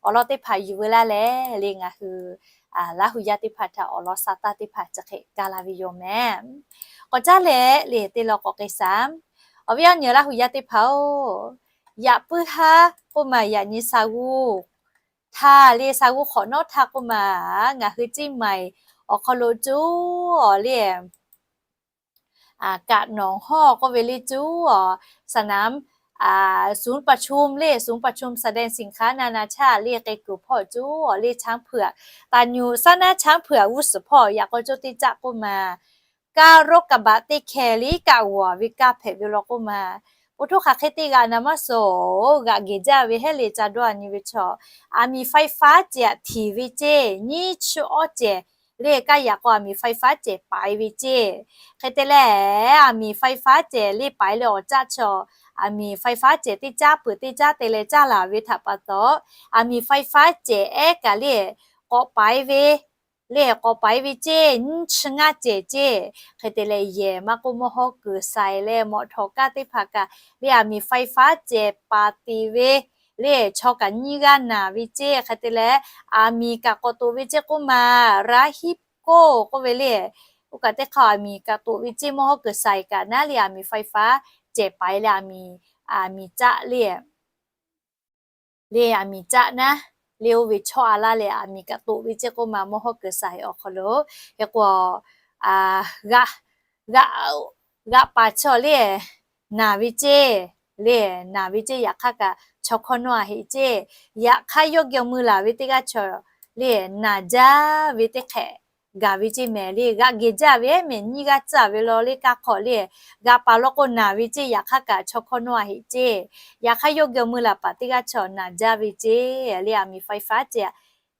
awˬ lawn teˇ hpaˍ yuˬ veu laˇ leh le ngaˬ hui Laˇ hu yaˇ teˇ hpaˍ htaꞈ awˬ lawn sha taˇ teˇ hpaˍ chi hk'e ka la ve yoˬ mehˍ. K'awꞈ caˉ leh le teˇ law k'awꞈ k'ai shaˍ. Awˬ viˉ awˬ nyi Laˇ hu yaˇ teˇ hpaˍ-oˬ, yaꞈ puiˉ haˉ k'oˆ maˬ yaꞈ nyi sha g'uˇ htaˇ le sha g'uˇ hk'awꞈ nawˉ htaˇ k'oˆ maˬ ngaˬ hui Ciˇ Maiˍ awˬ hk'aw lo cuˉ awˬ le กาดหนองฮอก k'oˆ ve le cuˉ awˬ สนาม ศูนย์ประชุม le ศูนย์ประชุมแสดงสินค้านานาชาติ le k'ai kuiˬ hpawˇ cuˉ awˬ le ช้างเผือก taˍ nyuꞈ shaˉ naˉ ช้างเผือก g'uˇ suhˍ hpawˇ yaꞈ k'aw cawˇ teˇ caˆ k'oˆ maˬ kaˇ roˉ kaˍ baꞈ teˇ hkeh le kaˆ g'awˬ ve kaˇ hpehꞈ ve law k'oˆ maˬ, po htoˇ hk'aˬ hk'e teˇ g'aꞈ na maˇ suh-oˬ, g'aꞈ geh jaˇ ve hehˉ le ca dawˇ a nyi ve chaw, aˬ miˍ faiˇ faˉ cehˬ htiˍ ve ceˇ, nyiˇ chi awˇ cehˬ le kaˇ yaꞈ k'aw aˬ miˍ faiˇ faˉ cehˬ paiˍ ve ceˇ. Hk'e te leh, aˬ miˍ faiˇ faˉ cehˬ le paiˍ leh awˬ caˆ chaw, aˬ miˍ faiˇ faˉ cehˬ teˇ caˉ peuˬ teˇ caˉ te leh caˇ laˬ ve htaꞈ pa taw, aˬ miˍ faiˇ faˉ cehˬ ehˉ kaꞈ le k'awꞈ paiˍ ve le k'awꞈ paiˍ ve ceˇ, nyiˇ chi ngaˇ cehˬ ceˇ. Hk'e te leh, yehˬ maˇ k'oˆ mawˇ hawˉ kuiˬ shaiˍ leh mawꞈ htawˍ kaˇ teˇ hpaˍ kaꞈ le aˬ miˍ faiˇ faˉ cehˬ paˍ tiˍ ve le chaw kaꞈ nyiˇ g'aˇ naˬ ve ceˇ. Hk'e te leh, aˬ miˍ kaꞈ k'awꞈ toꞈ ve ceˇ k'oˆ maˬ, rahiqko k'oˆ ve le, oˇ kaꞈ teˇ hk'aˇ aˬ miˍ kaꞈ toꞈ ve ceˇ, mawˇ hawˉ kuiˬ shaiˍ kaꞈ naˉ le aˬ miˍ faiˇ faˉ cehˬ paiˍ leh aˬ miˍ, aˬ miˍ caˆ le le aˬ miˍ caˆ naˉ le oˇ ve chawˇ a laˇ leh aˬ miˍ kaꞈ toꞈ ve ceˇ k'oˆ maˬ mawˇ hawˉ kuiˬ shaiˍ awˬ hk'aw lo. Hk'e k'o, g'aꞈ paˍ chaw le naˬ ve ceˇ, le naˬ ve ceˇ yaꞈ hk'aˇ kaꞈ chaw hkawˇ nawˇ a heꞈ ceˇ. Yaꞈ hk'aˇ yawˇ geh mui laˬ ve teˇ g'aˇ chaw le naˬ jaˇ ve teˇ hk'ehꞈ gaˬ ve ceˇ mehˍ le. G'aꞈ geh jaˇ ve mehˍ nyiˇ g'aˇ tcuhˉ ve law le kaˇ hk'awꞈ le, g'aꞈ paˍ law k'o naˬ ve ceˇ yaꞈ hk'aˇ kaꞈ chaw hkawˇ nawˇ a heꞈ ceˇ. Yaꞈ hk'aˇ yawˇ geh mui laˬ paˍ teˇ g'aˇ chaw naˬ jaˇ ve ceˇ le aˬ miˍ faiˇ faˉ cehˬ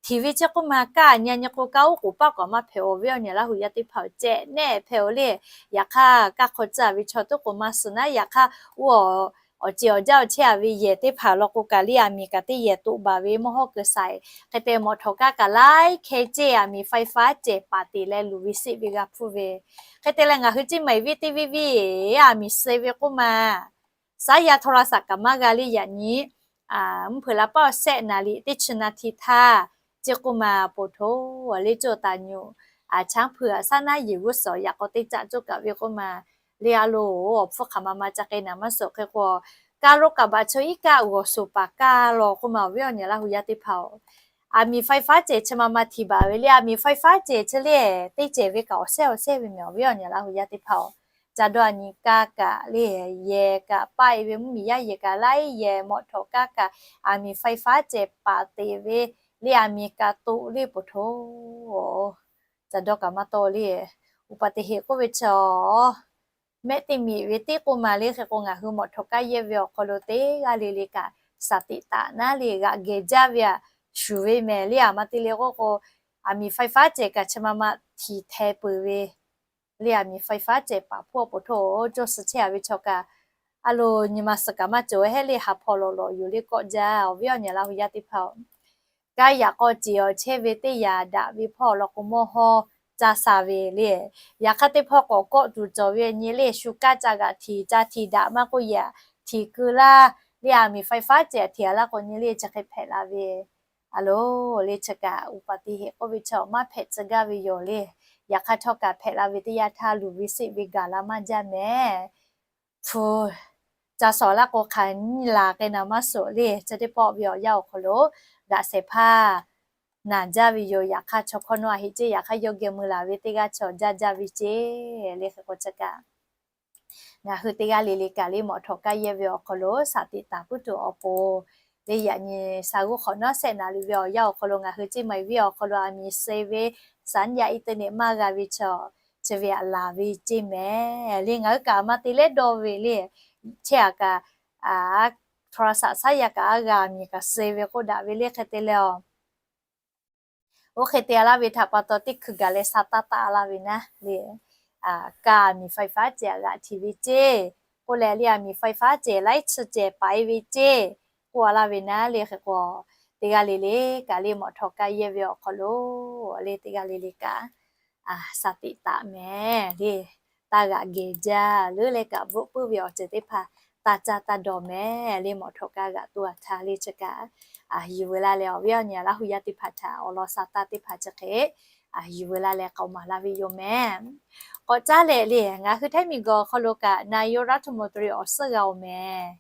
tiˍ ve ceˇ k'oˆ maˬ kaˇ nyi a nyi k'o kaˇ oˉ k'oˍ paˆ k'awꞈ maˇ hpehꞈ-oˬ ve awˬ nyi Laˇ hu yaˇ teˇ hpaˍ-oˬ, cehˬ nehˆ hpehꞈ-oˬ le. Yaꞈ hk'aˇ kaˇ hk'aw tcuhˉ ve chaw tuˉ k'oꞈ maˇ suh naˉ, yaꞈ hk'aˇ oˇ awˬ ceˬ awˬ jaˇ awˬ chehˇ a ve yehˬ teˇ hpaˍ law k'o kaꞈ le aˬ miˍ kaꞈ teˇ yehˬ toꞈ baˬ ve mawˇ hawˉ kuiˬ shaiˍ. Hk'e te mawꞈ htawˍ kaˇ kaꞈ laiˉ hkeh ceˇ aˬ miˍ faiˇ faˉ cehˬ paˍ tiˍ leh luˬ ve seˆ ve g'a hpuˇ ve. Hk'e te leh ngaˬ hui Ciˇ Maiˍ viˇ teˇ viˇ viˇ aˬ miˍ suh ve k'oˆ maˬ, saˉ yaˇ โทรศัพท์ kaꞈ maˇ g'a le yaꞈ nyi mvuhˇ hpeuꞈ la paˆ awˬ sehˆ naˍ liꞈ teˇ chi naˍ htiˍ htaˇ ceˇ k'oˆ maˬ, po htoˇ le coˇ taˍ nyuꞈ, chaˉ hpuꞈ shaˉ naˉ yehˬ g'uˇ suhˍ yaꞈ k'aw teˇ caˆ coˇ kaꞈ ve k'oˆ maˬ, le a loˬ awˬ hpfuhˇ hk'aˬ ma ma ca k'ai naˍ maˇ suhˍ. Hk'e k'o, kaˇ roˉ kaꞈ baꞈ chaw iˉ kaˆ g'awˬ suˍ paˍ kaˇ law k'oˆ maˬ awˬ viˉ awˬ nyi Laˇ hu yaˇ teˇ hpaˍ-oˬ, aˬ miˍ faiˇ faˉ cehˬ chi ma ma htiˍ baˬ ve le. Aˬ miˍ faiˇ faˉ cehˬ chi le teˇ cehˬ ve kaꞈ awˬ sehˉ awˬ sehˉ ve mehˍ awˬ viˉ awˬ nyi Laˇ hu yaˇ teˇ hpaˍ-oˬ, ca dawˇ a nyi kaˇ kaꞈ le, yehˬ kaꞈ paˆ e ve mvuhˇmiˬ yaˇ yehˬ kaꞈ laiˉ yehˬ mawꞈ htawꞈ kaˇ kaꞈ, aˬ miˍ faiˍ faˉ cehˬ paˍ teꞈ ve le, aˬ miˍ kaꞈ toꞈ le poˬ htoꞈ. Ca dawˇ kaꞈ maˇ tawˇ le, uˍ paˍ teˇ heˆ k'oˆ ve chaw mehˆ teˇ miꞈ ve teˇ k'oˆ ma le hk'e k'o, ngaˬ hui mawꞈ htawꞈ kaˇ yehˇ ve awˬ hk'aw lo teˇ g'aˇ le le kaꞈ shaˍ tiꞈ taˍ naˉ le g'aꞈ gehˬ jaˇ ve aꞈ shuˍ ve mehˍ le. Aˬ ma te le k'oˆ k'o, aˬ miˍ faiˍ faˉ cehˬ kaꞈ chi ma ma htiˍ hteh peuˬ ve le, aˬ miˍ faiˍ faˉ cehˬ paˍ hpawˇ poˬ htoꞈ cawˇ suh chehˇ a ve chaw kaꞈ, a lo nyi ma suhˍ kaꞈ maˇ cawˬ hehˉ le, ha hpawˇ lawˬ lawˬ yoˬ le kawˆ jaˇ. Awˬ viˉ awˬ nyi Laˇ hu yaˇ teˇ hpaˍ-oˬ, kanˉ yaꞈ k'aw ceˬ awˬ chehˇ ve teˇ yanˇ daꞈ ve hpawˇ awˬ lawn k'o mawˇ hawˇ caˇ sha ve le. Yaꞈ hk'aˇ teˇ hpawˇ k'awꞈ kawˆ tuˬ cawˬ ve nyi le, shu kaˇ ca g'aꞈ htiˍ ca htiˍ daꞈ maˇ k'oˆ yaꞈ htiˍ keu laˇ le, aˬ miˍ faiˍ faˉ cehˬ htiˍ a laˇ k'o nyi le chi hk'e hpehꞈ la ve. A lo le chi kaꞈ uˍ paˍ teˇ heˆ k'oˆ ve chaw maˇ hpehꞈ tcuh gaˇ ve yoˬ le. Yaꞈ hk'aˇ htawˇ kaꞈ hpehꞈ la ve teˇ yanˇ htaˇ luˬ ve seˆ ve gaˬ la maˇ jaˇ mehˍ. Hpu ca shawˍ laˇ k'o hk'aˬ nyi laˬ k'ai naˍ maˇ suhˍ le, chi teˇ pawˆ ve awˬ yanˇ awˬ hk'aw lo g'aꞈ shehˍ hpaˇ naˬ jaˇ ve yoˬ. Yaꞈ hk'aˇ chaw hkawˇ nawˉ a heˆ ceˇ, yaꞈ hk'aˇ yawˇ geh mui laˬ ve teˇ g'aˇ chaw jaˇ jaˇ ve ceˇ le hk'e k'o chi kaꞈ, ngaˬ hui teˇ g'aˇ le le kaꞈ le mawꞈ htawꞈ kaˇ yehˇ ve awˬ hk'aw lo shaˍ tiꞈ taˍ puiˉ tuˬ awˬ pon le, yaꞈ nyi sha g'uˇ hk'awꞈ nawˉ shehˆ naˍ riˍ ve awˬ yanˇ awˬ hk'aw lo ngaˬ hui ceˇ maiˍ viˇ awˬ hk'aw lo aˬ miˍ suh ve saˍ yaꞈ internet maˇ g'a ve chaw chi ve aꞈ laˬ ve ceˇ mehˍ le. Ngaˬ hui kaꞈ maˇ te leh dawˇ ve le, chehˇ a kaꞈ, a, โทรศัพท์ shaˉ yaꞈ kaꞈ a g'a aˬ miˍ kaꞈ suh ve k'oˆ daꞈ ve le hk'e te leh a Oˇ hk'e te a laˇ ve htaꞈ pa taw teˇ hkui gaˬ leh sha taˇ taˆ a laˇ ve naˉ le, kaˇ aˬ miˍ faiˍ faˉ cehˬ g'aꞈ htiˍ ve ceˇ k'oˆ leh le, aˬ miˍ faiˍ faˉ cehˬ laiˉ chi cehˬ paiˍ ve ceˇ k'oˆ a laˇ ve naˉ le hk'e k'o, teˇ g'aˇ le le kaꞈ le mawꞈ htawꞈ kaˇ yehˇ ve awˬ hk'aw lo le teˇ g'aˇ le le kaꞈ shaˍ tiꞈ taˍ mehˍ le, taˇ g'aꞈ gehˬ jaˇ leuˉ leh kaꞈ bvuhˆ puiˉ ve awˬ ceuˬ teˇ hpaˍ taˇ caˇ taˇ dawˬ mehˍ le, mawꞈ htawꞈ kaˇ g'aꞈ tuˬ a htaˇ le chi kaꞈ, yuˬ veu laˇ leh awˬ viˉ awˬ nyi Laˇ hu yaˇ teˇ hpaˍ htaꞈ awˬ lawn sha taˇ teˇ hpaˍ chi hk'e yuˬ veu laˇ leh k'aoˍ maˍ laˇ ve yoˬ mehˍ. K'awꞈ caˉ leh le, ngaˬ hui Htaiˇ miˬ guiˬ awˬ hk'aw lo kaꞈ นายกรัฐมนตรี awˬ suhˉ g'a oˬ mehˍ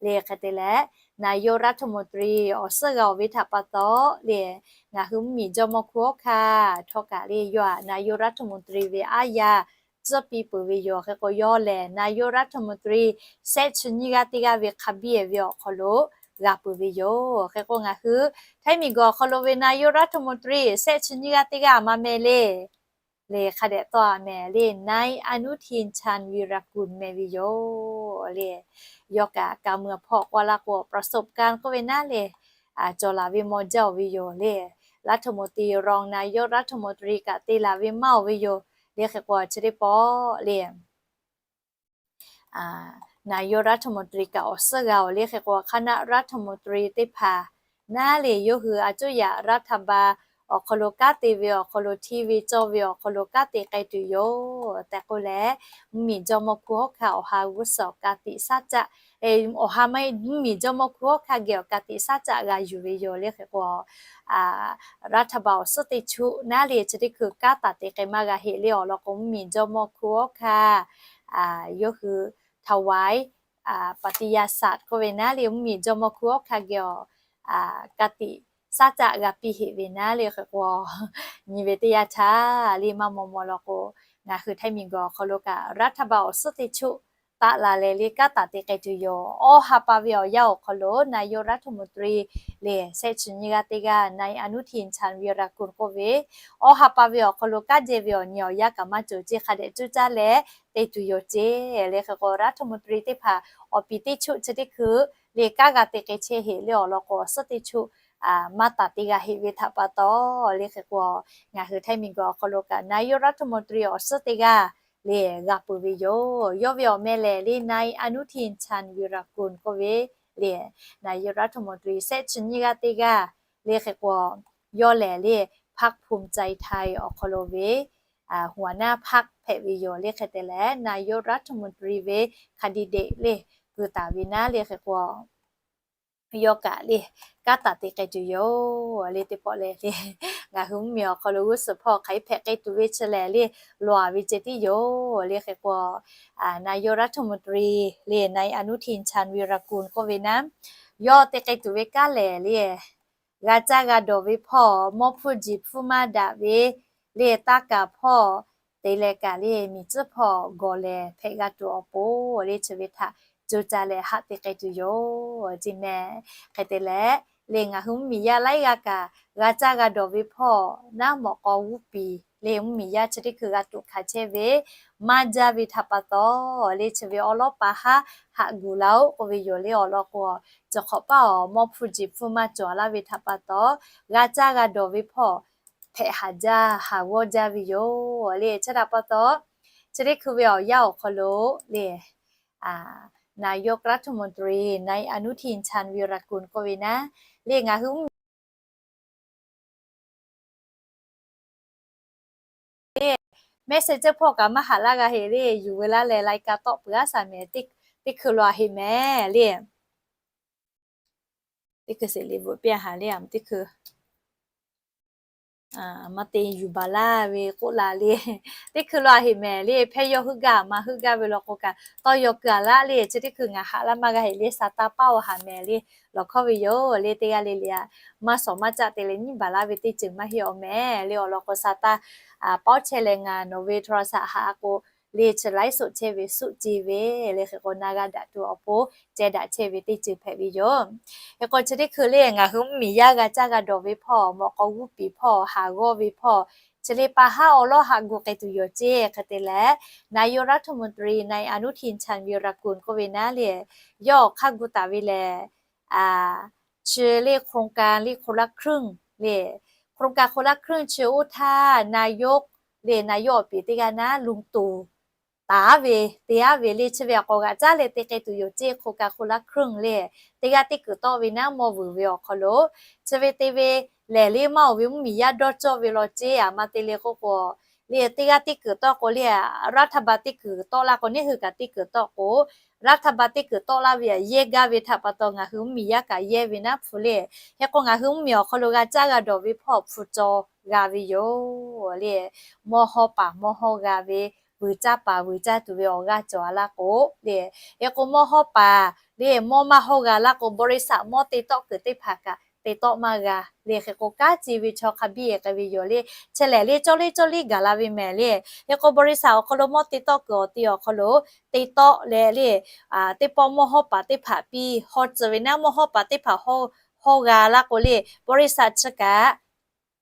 le hk'e te leh, นายกรัฐมนตรี awˬ suhˉ g'a oˬ ve htaꞈ pa taw le, ngaˬ hui mvuhˇmiˬ jawˇmawˇ hkunˉ hawˉ hkanˇ htawˇ kaꞈ le yawˇ aꞈ นายกรัฐมนตรี ve aˉ yaˇ tcuhˉ piˇ peuˬ ve yoˬ. Hk'e k'o yawˇ lehˬ นายกรัฐมนตรี shehˆ chi nyiˇ g'aˇ teˇ g'aˇ ve hk'a biˇ ve awˬ hk'aw lo g'a peuˬ ve yoˬ. Hk'e k'o ngaˬ hui Htaiˇ miˬ guiˬ awˬ hk'aw lo ve นายกรัฐมนตรี shehˆ chi nyiˇ g'aˇ teˇ g'aˇ maˇ meh le, le hk'a dehꞈ tawˇ a mehˍ le, นายอนุทิน ชาญวีรกูล meh ve yoˬ le. Yawˇ kaꞈ ka mui hpawˇ k'oˆ laˇ k'o ประสบการณ์ k'oˆ ve naˉ le, cawˬ laˬ ve maw jaˇ oˬ ve yoˬ le. รัฐมนตรี รองนายกรัฐมนตรี kaꞈ te laˬ ve maˇ oˬ ve yoˬ le hk'e k'o chi teˇ pawˆ le นายกรัฐมนตรี kaꞈ awˬ suhˉ g'a oˬ le hk'e k'o คณะรัฐมนตรี teˇ hpaˍ naˉ le yawˇ hui a cuˇ yaꞈ รัฐบาล awˬ hk'aw lo kanˉ te ve awˬ hk'aw lo hteˇ ve cawˇ ve awˬ hk'aw lo kanˉ te k'ai tuˬ yoˬ tehꞈ k'oˆ leh, mvuhˇmiˬ jawˇmawˇ hkunˉ hawˉ hkanˇ awˬ ha g'uˇ suhˍ awˬ ka tiꞈ shaˉ caˆ, awˬ ha maˇ heˆ mvuhˇmiˬ jawˇmawˇ hkunˉ hawˉ hkanˇ geh awˬ ka tiꞈ shaˉ caˆ g'a yuˬ ve yoˬ le hk'e k'o รัฐบาล awˬ suhˉ teˇ chuˆ naˉ le chi teˇ hkui kanˉ taˍ te k'ai maˇ g'a heˆ le awˬ lawn k'o mvuhˇmiˬ jawˇmawˇ hkunˉ hawˉ hkanˇ yawˇ hui ถวาย ปฏิญาณสัตย์ k'oˆ ve naˉ le mvuhˇmiˬ jawˇmawˇ hkunˉ hawˉ hkanˇ geh awˬ ka tiꞈ shaˉ caˆ g'a piˇ heˆ ve naˉ le hk'e k'o, nyi ve teˇ yanˇ htaˇ le maˇ maw maw law k'o, ngaˬ hui Htaiˇ miˬ guiˬ awˬ hk'aw lo kaꞈ รัฐบาล awˬ suhˉ teˇ chuˆ taˆ la leh le kanˉ taˍ te k'ai tuˬ yoˬ. Awˇ ha pa ve awˬ yanˇ awˬ hk'aw lo นายกรัฐมนตรี le shehˆ chi nyiˇ g'aˇ teˇ g'aˇ นายอนุทิน ชาญวีรกูล k'oˆ ve, awˇ ha pa ve awˬ hk'aw lo kanˉ jehˇ ve awˬ nyi awˬ yanˇ kaꞈ maˇ cawˬ ceˇ hk'a dehꞈ cuˇ caˇ leh te tuˬ yoˬ ceˇ le hk'e k'o รัฐมนตรี teˇ hpaˍ awˬ piˍ teˇ chuˆ chi teˇ hkui le kanˉ g'a te k'ai chehˇ heˆ le awˬ lawn k'o awˬ suhˉ teˇ chuˆ maˇ taˍ te g'a heˆ ve htaꞈ pa taw le hk'e k'o, ngaˬ hui Htaiˇ miˬ guiˬ awˬ hk'aw lo kaꞈ นายกรัฐมนตรี awˬ suhˉ teˇ g'aˇ le g'a peuˬ ve yoˬ. Yawˇ ve awˬ meh lehˬ le นายอนุทิน ชาญวีรกูล k'oˆ ve le นายกรัฐมนตรี shehˆ chi nyiˇ g'aˇ teˇ g'aˇ le hk'e k'o, yawˇ lehˬ le พรรคภูมิใจไทย awˬ hk'aw lo ve หัวหน้าพรรค hpehꞈ ve yoˬ le hk'e te leh นายกรัฐมนตรี ve candidate le keu taˍ ve naˉ le hk'e k'o, yawˇ kaꞈ le kanˉ taˍ te k'ai tuˬ yoˬ le teˇ pawˆ leh le, ngaˬ hui mvuhˇmiˬ awˬ hk'aw lo g'uˇ suhˍ hpawˇ hk'aˬ hk'e hpehꞈ k'ai tuˬ ve chi lehˬ le, lawˬ a ve ceh tiˉ yoˬ le hk'e k'o, นายกรัฐมนตรี le นายอนุทิน ชาญวีรกูล k'oˆ ve naˉ, yawˇ te k'ai tuˬ ve kanˉ lehˬ le, g'a caˇ g'a dawˬ ve hpawˇ, mawˇ hpfuhˇ jiˬ hpfuhˇ maˇ daꞈ ve le, taˇ kaˍ hpawˇ te leh kaꞈ le miˬ tcuhˉ hpawˇ gawˬ lehˬ hpehꞈ g'a tuˬ awˬ pon le chi ve htaꞈ co ca leh haꞈ te k'ai tuˬ yoˬ ceˇ mehˍ. Hk'e te leh le ngaˬ hui mvuhˇ miˬ yaˇ laiˉ g'aˇ kaꞈ g'a caˇ g'a dawˬ ve hpawˇ naˉ mawꞈ k'aw g'uˇ piˍ le mvuhˇ miˬ yaˇ chi teˇ hkui g'a tuꞈ hkanˍ chehˇ ve maˇ jaˇ ve htaꞈ pa taw le chi ve awˉ lawˉ pa haˉ haꞈ guˬ laˇ-oˆ k'oˆ ve yoˬ le. Awˬ lawn k'o, chi hk'awꞈ paˉ awˬ mawˇ hpfuhˇ jeˬ hpfuhˇ maˇ cawˬ laˇ ve htaꞈ pa taw g'a caˇ g'a dawˬ ve hpawˇ hpehꞈ haˍ jaˇ haˍ g'awˇ jaˇ ve yoˬ le. Chi htaꞈ pa taw chi teˇ hkui ve awˬ yanˇ awˬ hk'aw lo le นายกรัฐมนตรี นายอนุทิน ชาญวีรกูล k'oˆ ve naˉ le ngaˬ hui mvuhˇ miˬ le message hpawˇ kaꞈ maˇ haꞈ laˇ g'a heˆ le. Yuˬ veu laˇ leh รายการ tawˆ peuˬ aˉ shaˍ mehˍ. Teˇ hkui lo a heˆ mehˍ le. Teˇ hkui seˍ le bvuhꞈ piˇ a haˍ le a teˇ hkui maˇ te yuˬ baˬ laˇ ve k'oˆ la le. Teˇ hkui lo a heˆ mehˍ le. Hpehˇ yawˇ heuˆ gaˇ maˇ heuˆ gaˇ ve law k'o kaꞈ tawˇ yaw keu a laˇ le. Chi teˇ hkui ngaˬ haꞈ laˇ maˇ g'a heˆ le. Sa taˇ paˇ a haˍ mehˍ le. Lawˬ hkawˇ ve yoˬ le. Teˇ g'aˇ le le a maˇ shawˍ maˇ caˆ te leh nyiˉ baˬ laˇ ve teˇ ceuˬ maˇ heˆ awˬ mehˍ le. Awˬ lawn k'o sa taˇ paˉ chehˇ leh ngaˬ nawˬ ve โทรศัพท์ haꞈ k'o le chi ไลฟ์สด chehˇ ve suhˆ ce ve le. Hk'e k'o na g'a daꞈ tuˬ awˬ pon ceh daꞈ chehˇ ve teˇ ceuˬ hpehꞈ ve yoˬ. Hk'e k'o chi teˇ hkui le ngaˬ hui mvuhˇ miˬ yaˇ g'a caˇ g'a dawˬ ve hpawˇ mawꞈ k'aw g'uˇ piˍ hpawˇ haˍ g'awˇ ve hpawˇ chi le pa haˉ awˉ lawˉ haꞈ guˬ k'ai tuˬ yoˬ ceˇ. Hk'e te leh นายกรัฐมนตรี นายอนุทิน ชาญวีรกูล k'oˆ ve naˉ le yawˇ awˬ hk'aˇ gu taˍ ve lehˬ chi le โครงการ le คนละครึ่ง le โครงการ คนละครึ่ง chi oˇ htaˇ นายก le นายก awˬ piˍ teˇ g'aˇ naˉ ลุงตู่ taˍ aˉ ve te aˉ ve le chi ve a k'awꞈ g'aꞈ caˉ leh te k'ai tuˬ yoˬ ceˇ. โครงการ คนละครึ่ง le teˇ g'aˇ teˇ kuiˬ tawˆ ve naˉ mawˇ vuiˬ ve awˬ hk'aw lo chi ve te ve lehˬ le maˇ oˬ ve mvuhˇ miˬ yaˇ dawˇ cawˇ ve law ceˇ. A ma te le k'oˆ k'o le teˇ g'aˇ teˇ kuiˬ tawˆ k'o le รัฐบาล teˇ kuiˬ tawˆ laˇ k'o neˇ hui kaꞈ teˇ kuiˬ tawˆ k'o รัฐบาล teˇ kuiˬ tawˆ laˇ ve a yehˇ gaˇ ve htaꞈ pa taw ngaˬ hui mvuhˇ miˬ yaˇ kaꞈ yehˇ ve naˉ hpu le. Hk'e k'o ngaˬ hui mvuhˇ miˬ awˬ hk'aw lo g'a caˇ g'a dawˬ ve hpawˇ hpu caw g'a ve yoˬ le. Mawˇ hawˇ paˍ mawˇ hawˇ g'a ve, vuiˬ caˇ paˍ vuiˬ caˇ tuˬ ve awˬ g'aˇ cawˬ a laˇ k'o le. Hk'e k'o mawˇ hawˇ paˍ le mawˇ maˇ hawˇ g'a laˇ k'o บริษัท mawˇ te tawˆ kuiˬ teˇ hpaˍ kaꞈ te tawˆ maˇ g'a le. Hk'e k'o kanˉ ci ve chaw hk'a biˇ k'ai ve yoˬ le. Chi lehˬ le cawˇ leˇ cawˇ liˇ gaˬ la ve mehˍ le. Hk'e k'o บริษัท awˬ hk'aw lo mawˇ te tawˆ kuiˬ awˬ te awˬ hk'aw lo te tawˆ leh le teˇ pawˆ mawˇ hawˇ paˍ teˇ hpaˍ piˇ haw tcuh ve naˉ mawˇ hawˇ paˍ teˇ hpaˍ haw g'a laˇ k'o le บริษัท chi kaꞈ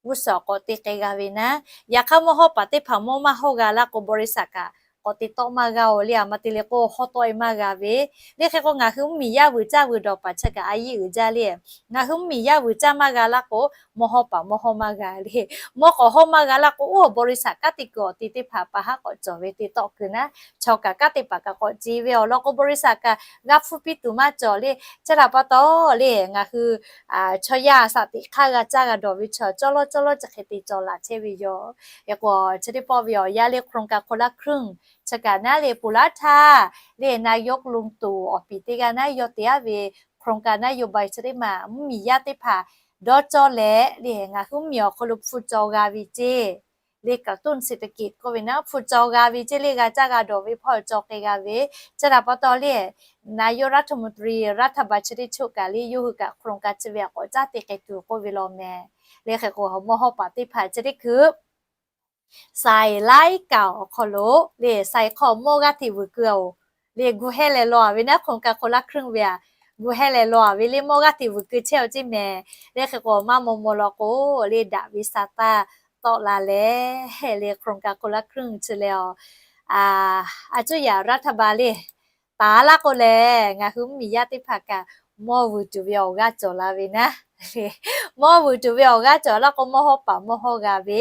g'uˇ suhˍ k'awꞈ te k'ai g'a ve naˉ. Yaꞈ hk'aˇ mawˇ hawˇ paˍ teˇ hpaˍ mawˇ maˇ hawˇ g'a laˇ k'o บริษัท kaꞈ k'awꞈ te tawˆ maˇ g'a oˬ le. A ma te le k'o haw tawˆ e maˇ g'a ve le. Hk'e k'o ngaˬ hui mvuhˇ miˬ yaˇ vuiˬ caˇ vuiˬ dawˬ paˍ chi kaꞈ a yiˇ uiˍ jaˇ le. Ngaˬ hui mvuhˇ miˬ yaˇ vuiˬ caˇ maˇ g'a laˇ k'o mawˇ hawˇ paˍ mawˇ hawˇ maˇ g'a le. Mawˇ k'awꞈ hawˇ maˇ g'a laˇ k'o oˇ บริษัท kanˉ te kuiˬ awˬ te teˇ hpaˍ pa haˉ k'awꞈ cawˬ ve te tawˆ kuiˬ naˉ chaw kaꞈ kanˉ te paˍ kaꞈ k'awꞈ ci ve awˬ lawn k'o บริษัท kaꞈ g'a hpfuhˇ piˇ tuˬ maˇ cawˬ le. Chi htaꞈ pa taw le ngaˬ hui chaw yaˇ shaꞈ teꞈ hk'aˇ g'a caˇ g'a dawˬ ve chaw cawˇ lawˇ cawˇ lawˇ chi hk'e te cawˬ laˬ chehˇ ve yoˬ. Hk'e k'o chi teˇ pawˆ ve awˬ yanˇ le โครงการ คนละครึ่ง chi kaꞈ naˉ le ponˬ laˇ htaˇ le นายก ลุงตู่ awˬ piˍ teˇ g'aˇ naˉ yawˇ te aˉ ve โครงการ นโยบาย chi teˇ maˬ mvuhˇ miˬ yaˇ teˇ hpaˍ dawˇ cawˇ leh le ngaˬ hui mvuhˇ miˬ awˬ hk'aw lo hpu caw g'a ve ceˇ. Le กระตุ้นเศรษฐกิจ k'oˆ ve naˉ hpu caw g'a ve ceˇ le g'a caˇ g'a dawˬ ve hpawˇ caw k'ai g'a ve. Chi htaꞈ pa taw le นายกรัฐมนตรี รัฐบาลชุดที่ chi teˇ choˆ kaꞈ le yawˇ hui kaꞈ โครงการ chi ve a k'awꞈ caˉ te k'ai tuˬ k'oˆ ve law mehˍ. Le hk'e k'o mawˇ hawˇ paˍ teˇ hpaˍ chi teˇ hkui saiˍ laiˉ kaꞈ awˬ hk'aw lo le saiˍ hk'aw mawˇ g'aˇ hteꞈ vuiˬ keu oˬ le gu hehˇ leh law a ve naˉ โครงการ คนละครึ่ง ve a gu hehˇ leh law a ve le mawˇ g'aˇ hteꞈ vuiˬ keu chehˇ oˬ ceˇ mehˍ. Le hk'e k'o maˇ maw maw law k'o le daꞈ ve sa taˇ tawˆ la leh le โครงการ คนละครึ่ง chi leh a a cuˇ yaꞈ รัฐบาล le taˍ laˇ k'o lehˬ ngaˬ hui mvuhˇ miˬ yaˇ teˇ hpaˍ kaꞈ mawˇ vuiˬ tuˬ ve awˬ g'aˇ cawˬ la ve naˉ. Mawˇ vuiˬ tuˬ ve awˬ g'aˇ cawˬ laˇ k'o mawˇ hawˇ paˍ mawˇ hawˇ g'a ve,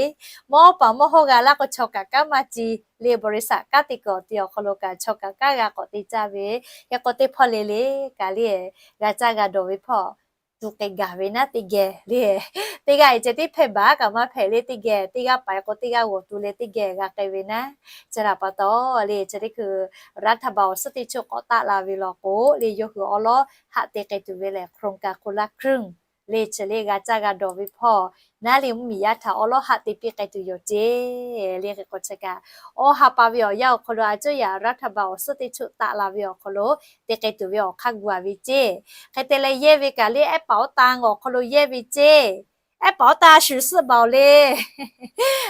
mawˇ hawˇ paˍ mawˇ hawˇ g'a laˇ k'o chaw kaꞈ kanˉ maˇ ci le บริษัท kanˉ te kuiˬ awˬ te awˬ hk'aw lo kaꞈ chaw kaꞈ kanˉ g'a k'awꞈ te caˇ ve. Hk'e k'o teˇ hpawˇ le le kaꞈ le g'a caˇ g'a dawˬ ve hpawˇ tuˬ k'ai gaˬ ve naˉ teˇ geh le teˇ g'aˇ e ceh tiˉ hpehˇ baˬ kaꞈ maˇ hpehꞈ le teˇ geh teˇ g'aˇ paiˍ k'o teˇ g'aˇ g'awˬ tu leh teˇ geh g'a k'ai ve naˉ. Chi htaꞈ pa taw le chi teˇ hkui รัฐบาล awˬ suhˉ teˇ choˆ k'awꞈ taˆ la ve law k'o le yawˇ hui awˉ lawˉ haꞈ te k'ai tuˬ ve lehˬ โครงการ คนละครึ่ง le chi le g'a caˇ g'a dawˬ ve hpawˇ naˉ le mvuhˇ miˬ yaˇ htaꞈ awˉ lawˉ haꞈ te piˇ k'ai tuˬ yoˬ ceˇ. Le hk'e k'o chi kaꞈ awˬ ha pa ve awˬ yanˇ awˬ hk'aw lo a cuˇ yaꞈ รัฐบาล awˬ suhˉ teˇ choˆ taˆ la ve awˬ hk'aw lo te k'ai tuˬ ve awˬ hk'aˇ gu a ve ceˇ. Hk'e te leh yehˇ ve kaꞈ le ehˉ paˍ awˉ ta awˬ hk'aw lo yehˇ ve ceˇ. Ehˉ paˍ awˉ taˇ shuˍ suhˆ baˬ oˬ le.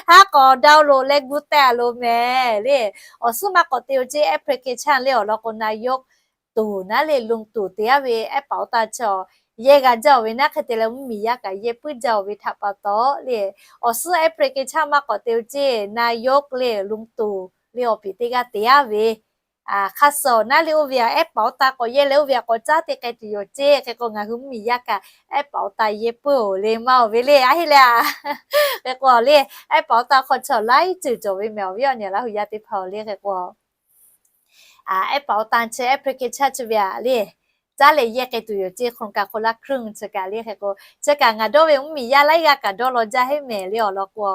Haˉ k'awꞈ download leh gu teh a loˍ mehˍ le. Awˬ suhˉ maˇ k'awꞈ te oˬ ceˇ, application le awˬ lawn k'o, naˍ yawˇ tuˬ naˉ le, luˬ tuˬ te aˉ ve ehˉ paˍ awˉ taˇ chi yehˇ g'a jaˇ oˬ ve naˉ. Hk'e te leh mvuhˇmiˬ yaˇ kaꞈ yehˇ puiˉ jaˇ oˬ ve htaꞈ pa taw le, awˬ suhˉ application maˇ k'awꞈ te oˬ ceˇ, naˍ yawˇ le luˬ tuˬ le awˬ piˍ teˇ g'aˇ te aˉ ve hk'a suhˍ naˉ le oˇ ve aꞈ ehˉ paˍ awˉ taˇ k'awꞈ yehˇ leh oˇ ve aꞈ k'awꞈ caˉ te k'ai tuˬ yoˬ ceˇ. Hk'e k'o ngaˬ hui mvuhˇmiˬ yaˇ kaꞈ ehˉ paˍ awˉ taˇ yehˇ puiˉ oˬ le maˇ oˬ ve le. A heˆ le a. Hk'e k'o le, ehˉ paˍ awˉ taˇ hk'aw chaw laiˉ ceuˬ cawˬ ve mehˍ awˬ viˉ awˬ nyi Laˇ huˍ yaˇ teˇ hpaˍ oˬ le. Hk'e k'o ehˉ paˍ awˉ taˇ chi application chi ve aꞈ le, caˉ leh yehˇ k'ai tuˬ yoˬ ceˇ, โครงการคนละครึ่ง chi kaꞈ le. Hk'e k'o chi kaꞈ ngaˬ dawˇ ve mvuhˇmiˬ yaˇ laiˉ g'aˇ kaꞈ dawˇ law jaˇ heˆ mehˍ le awˬ lawn k'o,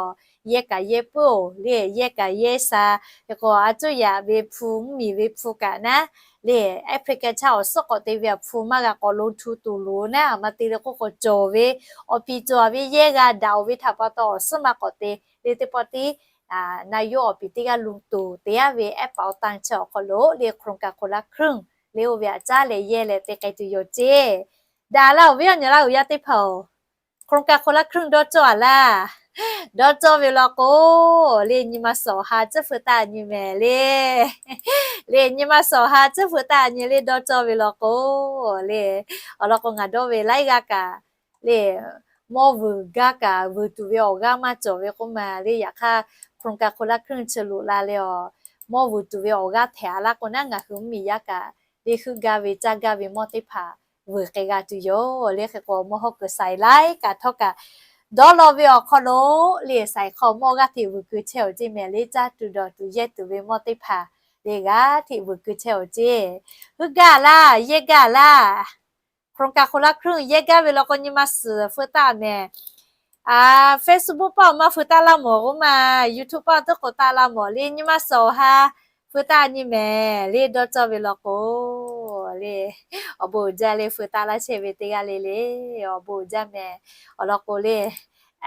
yehˇ kaꞈ yehˇ puiˉ oˬ le, yehˇ kaꞈ yehˇ sha. Hk'e k'o a cuˇ yaꞈ ve hpu, mvuhˇmiˬ ve hpu kaꞈ naˉ le, application awˬ suhˉ k'awꞈ te ve aꞈ hpu maˇ g'a k'awꞈ lo htu tuˬ loˍ naˉ, a ma te le k'oˆ k'o cawˬ ve, awˬ piˍ cawˬ ve yehˇ g'a daꞈ oˬ ve htaꞈ pa taw awˬ suhˉ maˇ k'awꞈ te le. Teˇ pawˆ tiˉ naˍ yawˇ awˬ piˍ teˇ g'aˇ luˬ tuˬ te aˉ ve ehˉ paˍ awˉ taˇ chi awˬ hk'aw lo le โครงการคนละครึ่ง le oˇ ve aꞈ caˉ leh yehˇ leh te k'ai tuˬ yoˬ ceˇ. Daꞈ laˇ awˬ viˉ awˬ nyi Laˇ huˍ yaˇ teˇ hpaˍ oˬ, โครงการคนละครึ่ง dawˇ cawˇ a laˇ. Dawˇ cawˇ ve law k'o le, nyi ma suhˍ awˬ ha tcuhˉ feu taˇ nyi mehˍ le. Le nyi ma suhˍ awˬ ha tcuhˉ feu taˇ nyi le dawˇ cawˇ ve law k'o le, awˬ lawn k'o ngaˬ dawˇ ve laiˉ g'aˇ kaꞈ le, mawˇ vuiˬ gaˇ kaꞈ vuiˬ tuˬ ve awˬ g'aˇ maˇ cawˬ ve k'oˆ ma le. Yaꞈ hk'aˇ โครงการคนละครึ่ง chi loꞈ la leh awˬ, mawˇ vuiˬ tuˬ ve awˬ g'aˇ htehꞈ a laˇ k'o naˉ, ngaˬ hui mvuhˇmiˬ yaˇ kaꞈ le heuˆ gaˇ ve caˇ gaˇ ve mawˇ teˇ hpaˍ vuiˬ k'ai g'a tuˬ yoˬ le. Hk'e k'o mawˇ hawˉ kuiˬ shaiˍ laiˉ kaꞈ htawˇ kaꞈ dawˇ law ve awˬ hk'aw lo le, shaiˍ hk'aw mawˇ g'aˇ hteꞈ vuiˬ keu chehˇ oˬ ceˇ mehˍ le, caˇ tuˬ dawˬ tuˬ yehˇ tuˬ ve mawˇ teˇ hpaˍ le g'aˇ hteꞈ vuiˬ keu chehˇ oˬ ceˇ. Heuˆ gaˇ laˇ, yehˇ gaˇ laˇ. โครงการคนละครึ่ง yehˇ gaˇ ve law k'o nyi ma suhˍ feu taˇ mehˍ. Facebook paˆ awˬ maˇ feu taˇ laˇ mawˬ k'oˆ ma, YouTube paˆ awˬ teˇ k'oˍ taˇ laˇ mawˬ le, nyi ma suhˍ awˬ ha feu taˇ nyi mehˍ le dawˇ cawˇ ve law k'o le, awˬ bon uiˍ jaˇ le feu taˇ laˇ chehˇ ve teˇ g'aˇ le le, awˬ bon uiˍ jaˇ mehˍ. Awˬ lawn k'o le,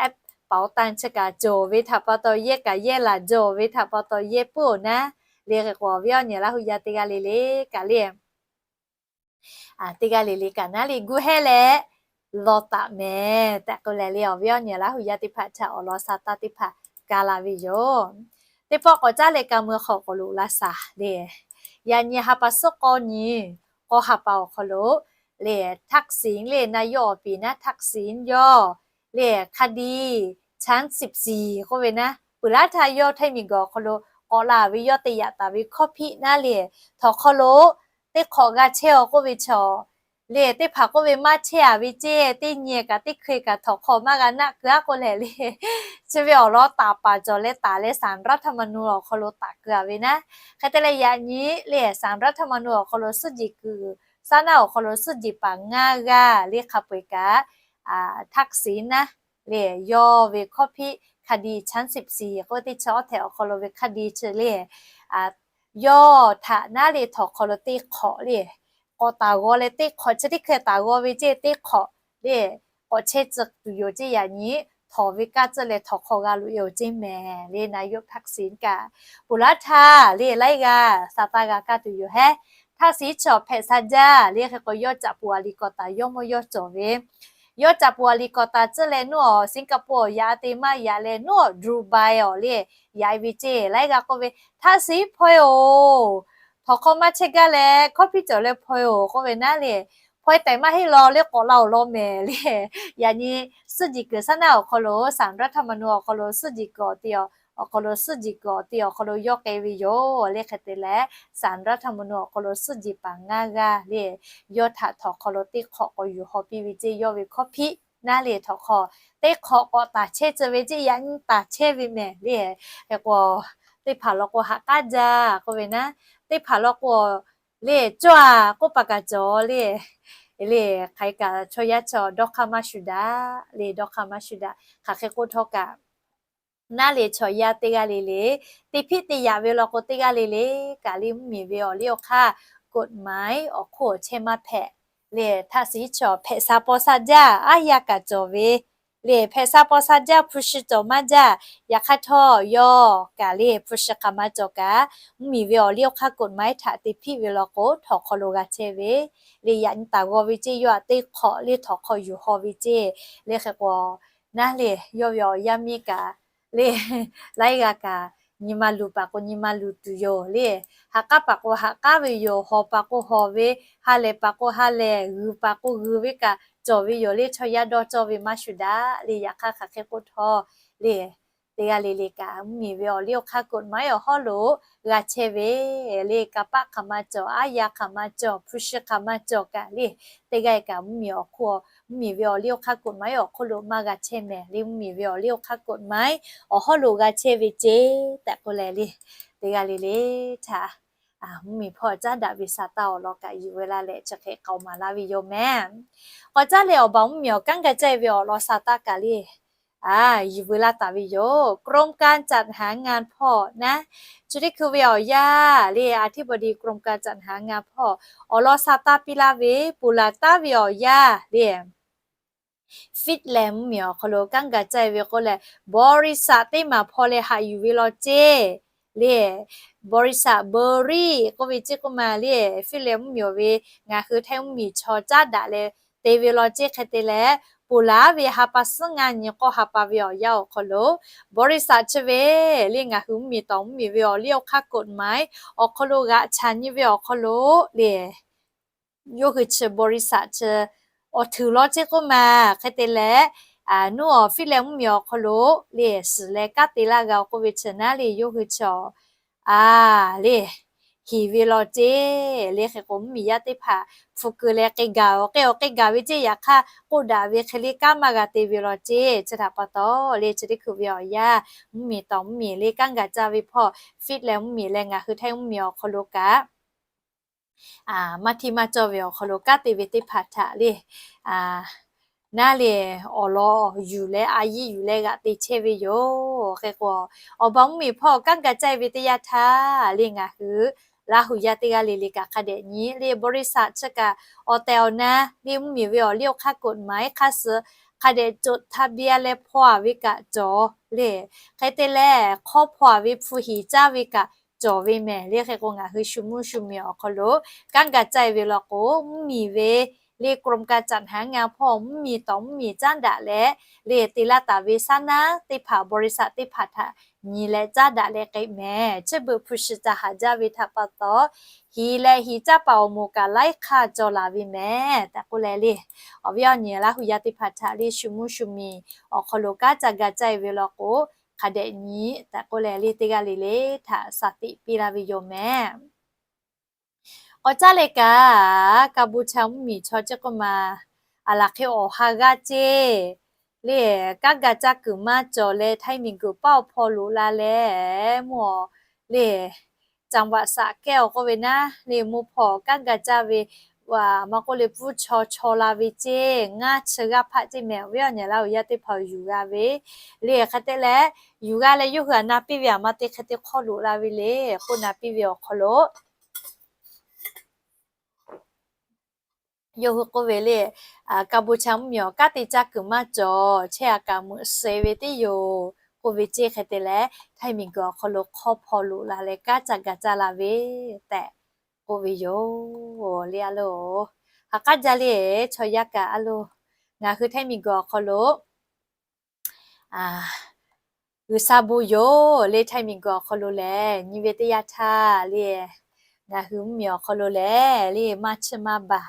ehˉ paˍ awˉ taˇ chi kaꞈ cawˬ ve htaꞈ pa taw yehˇ kaꞈ yehˇ laˬ, cawˬ ve htaꞈ pa taw yehˇ puiˉ oˬ naˉ le. Hk'e k'o awˬ viˉ awˬ nyi Laˇ huˍ yaˇ teˇ g'aˇ le le kaꞈ le teˇ g'aˇ le le kaꞈ naˉ le gu hehˇ leh law taˍ mehˍ tehꞈ k'oˆ leh le, awˬ viˉ awˬ nyi Laˇ huˍ yaˇ teˇ hpaˍ htaꞈ awˬ lawn sha taˇ teˇ hpaˍ ka la ve yoˬ. Teˇ pawˆ k'awꞈ caˉ leh ka mui hk'aw k'awꞈ loꞈ la shaˍ le. Yaꞈ nyi ha pa suhˉ k'awˇ nyi k'awˇ ha pa awˬ hk'aw lo le, ทักษิณ le, naˬ yawˇ awˬ piˍ naˉ ทักษิณ yawˇ le คดี ชั้นสิบสี่ k'oˆ ve naˉ, peuˬ laˉ htaˇ yawˇ hteˇ miˬ guiˬ awˬ hk'aw lo k'awꞈ la ve yawˇ te yaꞈ taˍ ve hkawˇ hpiˆ naˉ le, htawnˍ hk'aw lo teˇ hk'awꞈ g'a chehˇ aw k'oˆ ve chaw le, teˇ hpaˍ k'oˆ ve maˇ chehˇ a ve ceˇ, teˇ nyi kaꞈ teˇ hkui kaꞈ htawnˍ hk'aw maˇ g'a naˆ keu aˉ k'oˆ leh le, chi ve awˬ lawn taˍ paˍ cawˬ leh taˍ leh ศาลรัฐธรรมนูญ awˬ hk'aw lo taˍ keu a ve naˉ. Hk'e te leh yaꞈ nyi le ศาลรัฐธรรมนูญ awˬ hk'aw lo suhˉ jeˬ kuiˬ saˉ naˆ awˬ hk'aw lo suhˉ jeˬ paˍ ngaˇ g'aˇ le hk'a peu eˬ kaꞈ ทักษิณ naˉ le, yawˇ ve hkawˇ hpiˆ คดี ชั้นสิบสี่ k'oˆ ve teˇ chi awˉ htehꞈ awˬ hk'aw lo ve คดี chi le, yawˇ htaꞈ naˉ le htawnˍ hk'aw lo teˇ hk'awꞈ le k'awꞈ taˍ g'aw leh teˇ hk'awꞈ chi teˇ hkui taˍ g'aw ve ceˇ, teˇ hk'awꞈ le k'awꞈ chehˇ tcuh tuˬ yoˬ ceˇ. Yaꞈ nyi htawnˍ ve kaˇ tcuhˇ leh htawnˍ hk'aw g'a loꞈ e oˬ ceˇ mehˍ le, naˬ yawˇ ทักษิณ kaꞈ. Peuˬ laˉ htaˇ le laiˉ g'aˇ sha taˇ g'a kaˇ tuˬ yoˬ hehˉ. ทักษิณ chaw hpehꞈ sha jaˇ le. Hk'e k'o yawˇ caꞈ puˍ a liꞈ kawꞈ taˍ yawˇ mawˇ yawˇ cawˬ ve, yawˇ caꞈ puˍ a liꞈ kawꞈ taˍ tcuhˇ leh nuˇ awˬ Singapore yaꞈ te maˇ yaꞈ leh nuˇ awˬ Dubai awˬ le yaꞈ e ve ceˇ. Laiˉ g'aˇ k'oˆ ve, ทักษิณ hpaw e oˬ, htawnˍ hk'aw maˇ chehˇ gaˇ leh hkawˇ hpiˆ cawˬ leh hpaw e oˬ k'oˆ ve naˉ le, hpaw e tehꞈ maˇ heˆ law le k'awꞈ la awˬ lawn mehˍ le. Yaꞈ nyi suhˉ jeˬ kuiˬ saˉ naˆ awˬ hk'aw lo ศาลรัฐธรรมนูญ awˬ hk'aw lo suhˉ jeˬ kuiˬ awˬ ti awˬ hk'aw lo suhˉ jeˬ kuiˬ awˬ ti awˬ hk'aw lo yawˇ k'ai ve yoˬ le. Hk'e te leh ศาลรัฐธรรมนูญ awˬ hk'aw lo suhˉ jeˬ paˍ ngaˇ g'aˇ le, yawˇ htaꞈ htawnˍ hk'aw lo teˇ hk'awꞈ k'awꞈ yuˬ haw piˇ ve ceˇ. Yawˇ ve hkawˇ hpiˆ naˉ le htawnˍ hk'aw teˇ hk'awꞈ k'awꞈ taˍ chehˇ tcuh ve ceˇ, yaꞈ nyi taˍ chehˇ ve mehˍ le. Hk'e k'o teˇ hpaˍ law k'o haꞈ k'aˉ jaˇ k'oˆ ve naˉ, teˇ hpaˍ law k'o le cawˇ a k'oˆ pa kaꞈ cawˬ le. Le hk'aˬ hk'e kaꞈ chaw yaˇ chaw dawˇ hk'aˇ maˇ shu daꞈ le, dawˇ hk'aˇ maˇ shu daꞈ. Hk'aˬ hk'e k'oˆ htawˇ kaꞈ naˉ le chaw yaˇ teˇ g'aˇ le le, teˇ hpiˆ teˇ yaꞈ ve law k'o teˇ g'aˇ le le kaꞈ le mvuhˇmiˬ ve awˬ liˇ awˬ hk'aˇ กฎหมาย awˬ hk'oˆ awˬ chehˇ maˇ hpehꞈ le. ทักษิณ chaw hpehꞈ sha paw sha jaˇ aˉ yaˇ kaꞈ cawˬ ve le, hpehꞈ sha paw sha jaˇ hpu shi cawˬ maˇ jaˇ. Yaꞈ hk'aˇ htawˇ yawˇ kaꞈ le hpu shi hk'aˬ ma cawˬ kaꞈ, mvuhˇmiˬ ve awˬ liˇ awˬ hk'aˇ กฎหมาย htaꞈ te hpiˆ ve law k'o htawnˍ hk'aw lo g'a chehˇ ve le. Yaꞈ nyi taˍ g'aw ve ceˇ, yawˇ htaꞈ teˇ hk'awꞈ le htawnˍ hk'aw yuˬ haw ve ceˇ le. Hk'e k'o naˉ le, yawˇ ve awˬ yaˇ miˇ kaꞈ le, laiˉ g'aˇ kaꞈ nyi ma luˬ paˍ k'o nyi ma luˬ tuˬ yoˬ le. Ha k'aˉ paˍ k'o ha k'aˉ ve yoˬ, hawˬ paˍ k'o hawˬ ve, ha lehˬ paˍ k'o ha lehˬ, g'uiˬ paˍ k'o g'uiˬ ve kaꞈ cawˬ ve yoˬ le. Chaw yaˇ dawˇ cawˇ ve maˇ shuˍ daꞈ le. Yaꞈ hk'aˇ hk'aˬ hk'e k'oˆ htawˇ le, teˇ g'aˇ le le kaꞈ mvuhˇmiˬ ve awˬ liˇ awˬ hk'aˇ กฎหมาย awˬ hawˉ lo g'a chehˇ ve le. Kanˇ paˆ hk'aˬ ma cawˬ, aˉ yaˇ hk'aˬ ma cawˬ, hpu shi hk'aˬ ma cawˬ kaꞈ le, teˇ g'aˇ kaꞈ mvuhˇmiˬ awˬ hk'oˆ, mvuhˇmiˬ ve awˬ liˇ awˬ hk'aˇ กฎหมาย awˬ hk'oˆ lo maˇ g'a chehˇ mehˍ le. Mvuhˇmiˬ ve awˬ liˇ awˬ hk'aˇ กฎหมาย awˬ hawˉ lo g'a chehˇ ve ceˇ tehꞈ k'oˆ leh le, teˇ g'aˇ le le htaꞈ mvuhˇmiˬ hpawˇ caˉ daꞈ ve sa taˇ awˬ lawn kaꞈ yuˬ ve laˇ leh chi hk'e k'aoˍ maˍ laˇ ve yoˬ mehˍ. K'awꞈ caˉ leh awˬ baˬ mvuhˇmiˬ awˬ kanˉ ga caˇ ve awˬ lawn sa taˇ kaꞈ le, a, yuˬ ve laˇ taˍ ve yoˬ. กรมการจัดหางาน hpawˇ naˉ, chi teˇ hkui ve awˬ yanˇ le, อธิบดีกรมการจัดหางาน hpawˇ awˬ lawn sa taˇ piˇ laˇ ve, ponˬ laˬ taˉ ve awˬ yanˇ le, Finland mvuhˇmiˬ awˬ hk'aw lo kanˉ ga caˇ ve k'oˆ leh, บริษัท teˇ maˬ hpawˇ leh haꞈ yuˬ ve law ceˇ le. บริษัท เบอร์รี่ k'oˆ ve ceˇ k'oˆ ma le, Finland mvuhˇmiˬ ve ngaˬ hui Htaiˇ mvuhˇmiˬ chaw caˉ daꞈ leh te ve law ceˇ hk'e te leh, ponˬ laˬ ve ha pa suhˉ ngaˇ nyi k'awˇ ha pa ve awˬ yanˇ awˬ hk'aw lo บริษัท chi ve le ngaˬ hui mvuhˇmiˬ tawˍ mvuhˇmiˬ ve awˬ liˇ awˬ hk'aˇ กฎหมาย awˬ hk'aw lo g'aꞈ chaˬ nyi ve awˬ hk'aw lo le, yawˇ hui chi บริษัท chi awˬ htuiˍ law ceˇ k'oˆ ma hk'e te leh, nuˇ awˬ Finland mvuhˇmiˬ awˬ hk'aw lo le suhˍ leh kanˉ te laˇ g'a k'oˆ ve chi naˉ le, yawˇ hui chi a le hiˍ ve law ceˇ le. Hk'e k'o mvuhˇmiˬ yaˇ teˇ hpaˍ hpu keu leh k'ai gaˬ awˬ k'ai awˬ k'ai gaˬ ve ceˇ. Yaꞈ hk'aˇ k'oˆ daꞈ ve hk'e le kanˉ maˇ g'a te ve law ceˇ. Chi htaꞈ pa taw le chi teˇ hkui ve awˬ yanˇ mvuhˇmiˬ tawˍ mvuhˇmiˬ le kanˉ ga caˇ ve hpawˇ Finland mvuhˇmiˬ leh ngaˬ hui Htaiˇ mvuhˇmiˬ awˬ hk'aw lo kaꞈ maˇ hteˇ maˇ cawˇ ve awˬ hk'aw lo kanˉ te ve teˇ hpaˍ htaꞈ le, naˉ le, awˬ lawn yuˬ leh a yiˇ yuˬ leh g'aꞈ te chehˇ ve yoˬ. Hk'e k'o awˬ baˬ mvuhˇmiˬ hpawˇ kanˉ ga caˇ ve teˇ yanˇ htaˇ le ngaˬ hui Laˇ hu yaˇ teˇ g'aˇ le le kaꞈ hk'a dehꞈ nyi le บริษัท chi kaꞈ awˬ tehˬ awˬ na le mvuhˇmiˬ ve awˬ liˇ awˬ hk'aˇ กฎหมาย hk'aˇ suh hk'a dehꞈ จดทะเบียน leh hpaw-a ve kaꞈ cawˬ le. Hk'e te leh hk'awˇ hpaw-a ve hpu hiˍ caˇ ve kaꞈ cawˬ ve mehˍ le. Hk'e k'o ngaˬ hui shu mvuhˇ shu miˬ awˬ hk'aw lo kanˉ ga caˇ ve law k'o, mvuhˇmiˬ ve le กรมการจัดหางาน hpawˇ mvuhˇmiˬ tawˍ mvuhˇmiˬ caˉ daꞈ leh le te laˇ taˍ ve saˉ naˉ teˇ hpaˍ บริษัท teˇ hpaˍ htaꞈ nyi leh caˉ daꞈ leh k'ai mehˍ. Chi beuꞈ hpu shi ca haˍ jaˇ ve htaꞈ pa taw, hiˍ leh hiˍ caˇ paˍ awˬ moˍ kaꞈ laiˉ hk'aˇ cawˬ laˬ ve mehˍ tehꞈ k'oˆ leh le, awˬ viˉ awˬ nyi Laˇ hu yaˇ teˇ hpaˍ htaꞈ le shu mvuhˇ shu miˬ awˬ hk'aw lo kanˉ ca ga caˇ ve law k'o, hk'a dehꞈ nyi tehꞈ k'oˆ leh le teˇ g'aˇ le le htaꞈ shaˍ tiꞈ piˇ laˇ ve yoˬ mehˍ. K'awꞈ caˉ leh kaꞈ, Kaˇ bon cha mvuhˇmiˬ chaw ceˇ k'oˆ ma, aˬ laˬ hk'e awˬ ha g'aˇ ceˇ le, kanˉ ga caˇ kuiˬ maˇ cawˬ leh Htaiˇ miˬguiˬ paˇ awˬ hpawˇ loꞈ la leh mvuhˇ awˬ le, จังหวัดสระแก้ว k'oˆ ve naˉ le, mvuhˇ hpawˇ kanˉ ga caˇ ve maˇ k'oˆ le pfuhˇ chaw chaw la ve ceˇ, ngaˇ chi g'aˇ hpaˆ ceˇ mehˍ. Awˬ viˉ awˬ nyi Laˇ hu yaˇ teˇ hpaˍ yuˬ g'a ve le. Hk'e te leh yuˬ g'a leh yawˇ hui aꞈ na piˇ ve aˬ ma te hk'e te hk'awˇ loꞈ la ve le k'oˆ na piˇ ve awˬ hk'aw lo yawˇ hui k'oˆ ve le, Kaˇ bon cha mvuhˇmiˬ awˬ kanˉ te caˇ kuiˬ maˇ cawˬ, chehˇ aꞈ kaꞈ meuꞈ suh ve teˇ yoˬ k'oˆ ve ceˇ. Hk'e te leh Htaiˇ miˬguiˬ awˬ hk'aw lo hk'awˇ hpaw loꞈ la leh kanˉ ca ga caˇ la ve tehꞈ k'oˆ ve yoˬ le. A loˬ, ha k'aˉ jaˇ le, chaw yaˇ kaꞈ a loˬ, ngaˬ hui Htaiˇ miˬguiˬ awˬ hk'aw lo G'uiˬsha bon yoˬ le. Htaiˇ miˬguiˬ awˬ hk'aw lo lehˬ nyi ve teˇ yanˇ htaˇ le, ngaˬ hui mvuhˇmiˬ awˬ hk'aw lo lehˬ le maˇ chiˇ maˇ baˬ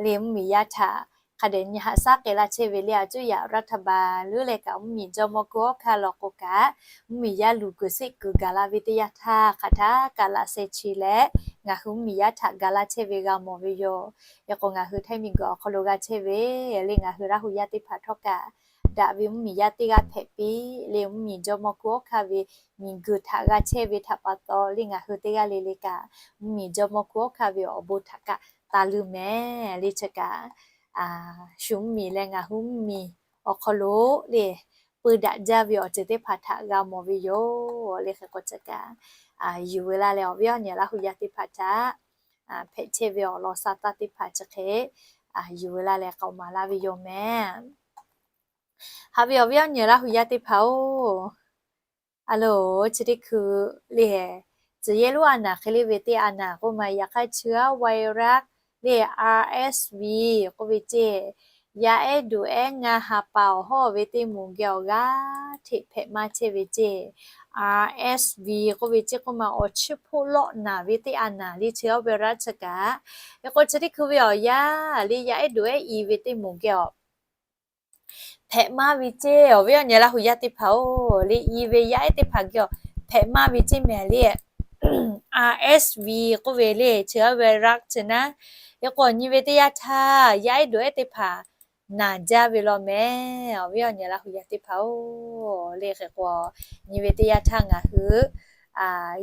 le mvuhˇmiˬ yaˇ htaꞈ hk'a dehꞈ nyi haꞈ shaˉ k'ai laˇ chehˇ ve le. A cuˇ yaꞈ รัฐบาล leuˉ leh kaꞈ mvuhˇmiˬ jawˇmawˇ kuiˬ awˉ hkanˇ law k'o kaꞈ, mvuhˇmiˬ yaˇ luˬ kuiˬ seˆ kuiˬ gaˬ la ve teˇ yanˇ htaˇ hk'aˬ htaˇ kaꞈ laꞈ sheh chi leh ngaˬ hui mvuhˇmiˬ yaˇ htaꞈ ga laˇ chehˇ ve g'a mawˬ ve yoˬ. Hk'e k'o ngaˬ hui Htaiˇ miˬguiˬ awˬ hk'aw lo g'a chehˇ ve le ngaˬ hui Laˇ hu yaˇ teˇ hpaˍ htawˇ kaꞈ daꞈ ve mvuhˇmiˬ yaˇ teˇ g'aˇ hpehꞈ piˇ le mvuhˇmiˬ jawˇmawˇ kuiˬ awˉ hkanˇ ve miˬguiˬ htaꞈ g'a chehˇ ve htaꞈ pa taw le ngaˬ hui teˇ g'aˇ le le kaꞈ mvuhˇmiˬ jawˇmawˇ kuiˬ awˉ hkanˇ ve awˬ bon htaꞈ kaꞈ taˍ leuˬ mehˍ le. Chi kaꞈ shu mvuhˇmiˬ leh ngaˬ hui mvuhˇmiˬ awˬ hk'aw lo le peu daꞈ jaˇ ve awˬ ceuˬ teˇ hpaˍ htaꞈ g'a mawˬ ve yoˬ le. Hk'e k'o chi kaꞈ yuˬ ve laˇ leh awˬ viˉ awˬ nyi Laˇ hu yaˇ teˇ hpaˍ htaꞈ hpehꞈ chehˇ ve awˬ lawn sa taˇ teˇ hpaˍ chi hk'e yuˬ ve laˇ leh k'aoˍ maˍ laˇ ve yoˬ mehˍ. Haꞈ ve awˬ viˉ awˬ nyi Laˇ hu yaˇ teˇ hpaˍ-oˬ, a loˬ, chi teˇ hkui le tcuh yehˇ lonˉ a naˍ hk'e le ve teˇ a naˍ k'oˆ ma yaꞈ hk'aˇ chi g'aˇ ไวรัส le RSV k'oˆ ve ceˇ Yaˇ ehˉ duꞈ ehˉ ngaˇ ha pa awˬ hawˉ ve teˇ moˍ geh awˬ g'aˇ hteꞈ hpehꞈ maˇ chehˇ ve ceˇ. R S V k'oˆ ve ceˇ k'oˆ ma awˬ chiˇ hpoˆ lawˆ naˍ ve teˇ a naˍ le chi awˇ ve raˇ chi kaꞈ, hk'e k'o chi teˇ hkui ve awˬ yaˇ le yaˇ ehˉ duꞈ ehˉ i ve teˇ moˍ geh awˬ hpehꞈ maˇ ve ceˇ. Awˬ viˉ awˬ nyi Laˇ hu yaˇ teˇ hpaˍ-oˬ, le i ve yaˇ ehˉ teˇ hpaˍ geh awˬ hpehꞈ maˇ ve ceˇ mehˍ le. R S V k'oˆ ve le chi awˇ ve raˇ chi naˉ, hk'e k'o awˬ nyi ve teˇ yanˇ htaˇ yaˇ ehˉ duꞈ ehˉ teˇ hpaˍ naˬ jaˇ ve law mehˍ. Awˬ viˉ awˬ nyi Laˇ hu yaˇ teˇ hpaˍ-oˬ, le hk'e k'o nyi ve teˇ yanˇ htaˇ ngaˬ hui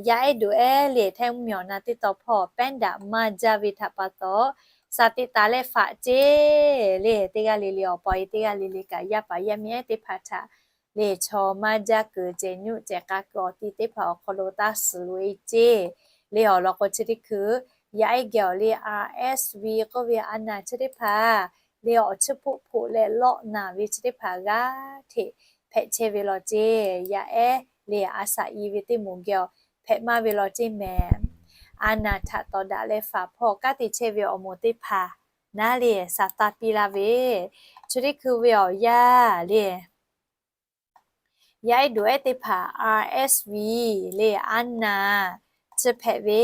yaˇ ehˉ duꞈ ehˉ le htaiˇ mvuhˇmiˬ awˬ na teˇ taw hpawˇ pehˉ daꞈ maˇ jaˇ ve htaꞈ pa taw, shaˍ tiꞈ taˍ leh faꞈ ceˇ le. Teˇ g'aˇ le le awˬ pa e teˇ g'aˇ le le kaꞈ yaˇ paˍ yaˇ miˇ ehˉ teˇ hpaˍ htaꞈ le chaw maˇ jaˇ kuiˬ cehˬ nyuˆ cehˬ k'a kuiˬ awˬ ti teˇ hpaˍ awˬ hk'aw lo taˇ suhˍ loꞈ e ceˇ. Le awˬ lawn k'o chi teˇ hkui yaˇ ehˉ geh awˬ le R S V k'oˆ ve a naˍ chi teˇ hpaˍ le awˬ chiˇ hpoˆ hpoˆ leh lawˆ naˍ ve chi teˇ hpaˍ g'aˇ hteꞈ hpehꞈ chehˇ ve law ceˇ. Yaˇ ehˉ le a shaꞈ i ve teˇ moˍ geh awˬ hpehꞈ maˇ ve law ceˇ mehˍ. A naˍ htaꞈ tawˍ daꞈ leh faˍ hpawˇ kanˉ te chehˇ ve awˬ moˍ teˇ hpaˍ naˉ le shaˍ taˇ piˇ laˇ ve, chi teˇ hkui ve awˬ yaˇ le yaˇ ehˉ duꞈ ehˉ teˇ hpaˍ R S V le a naˍ chi hpehꞈ ve,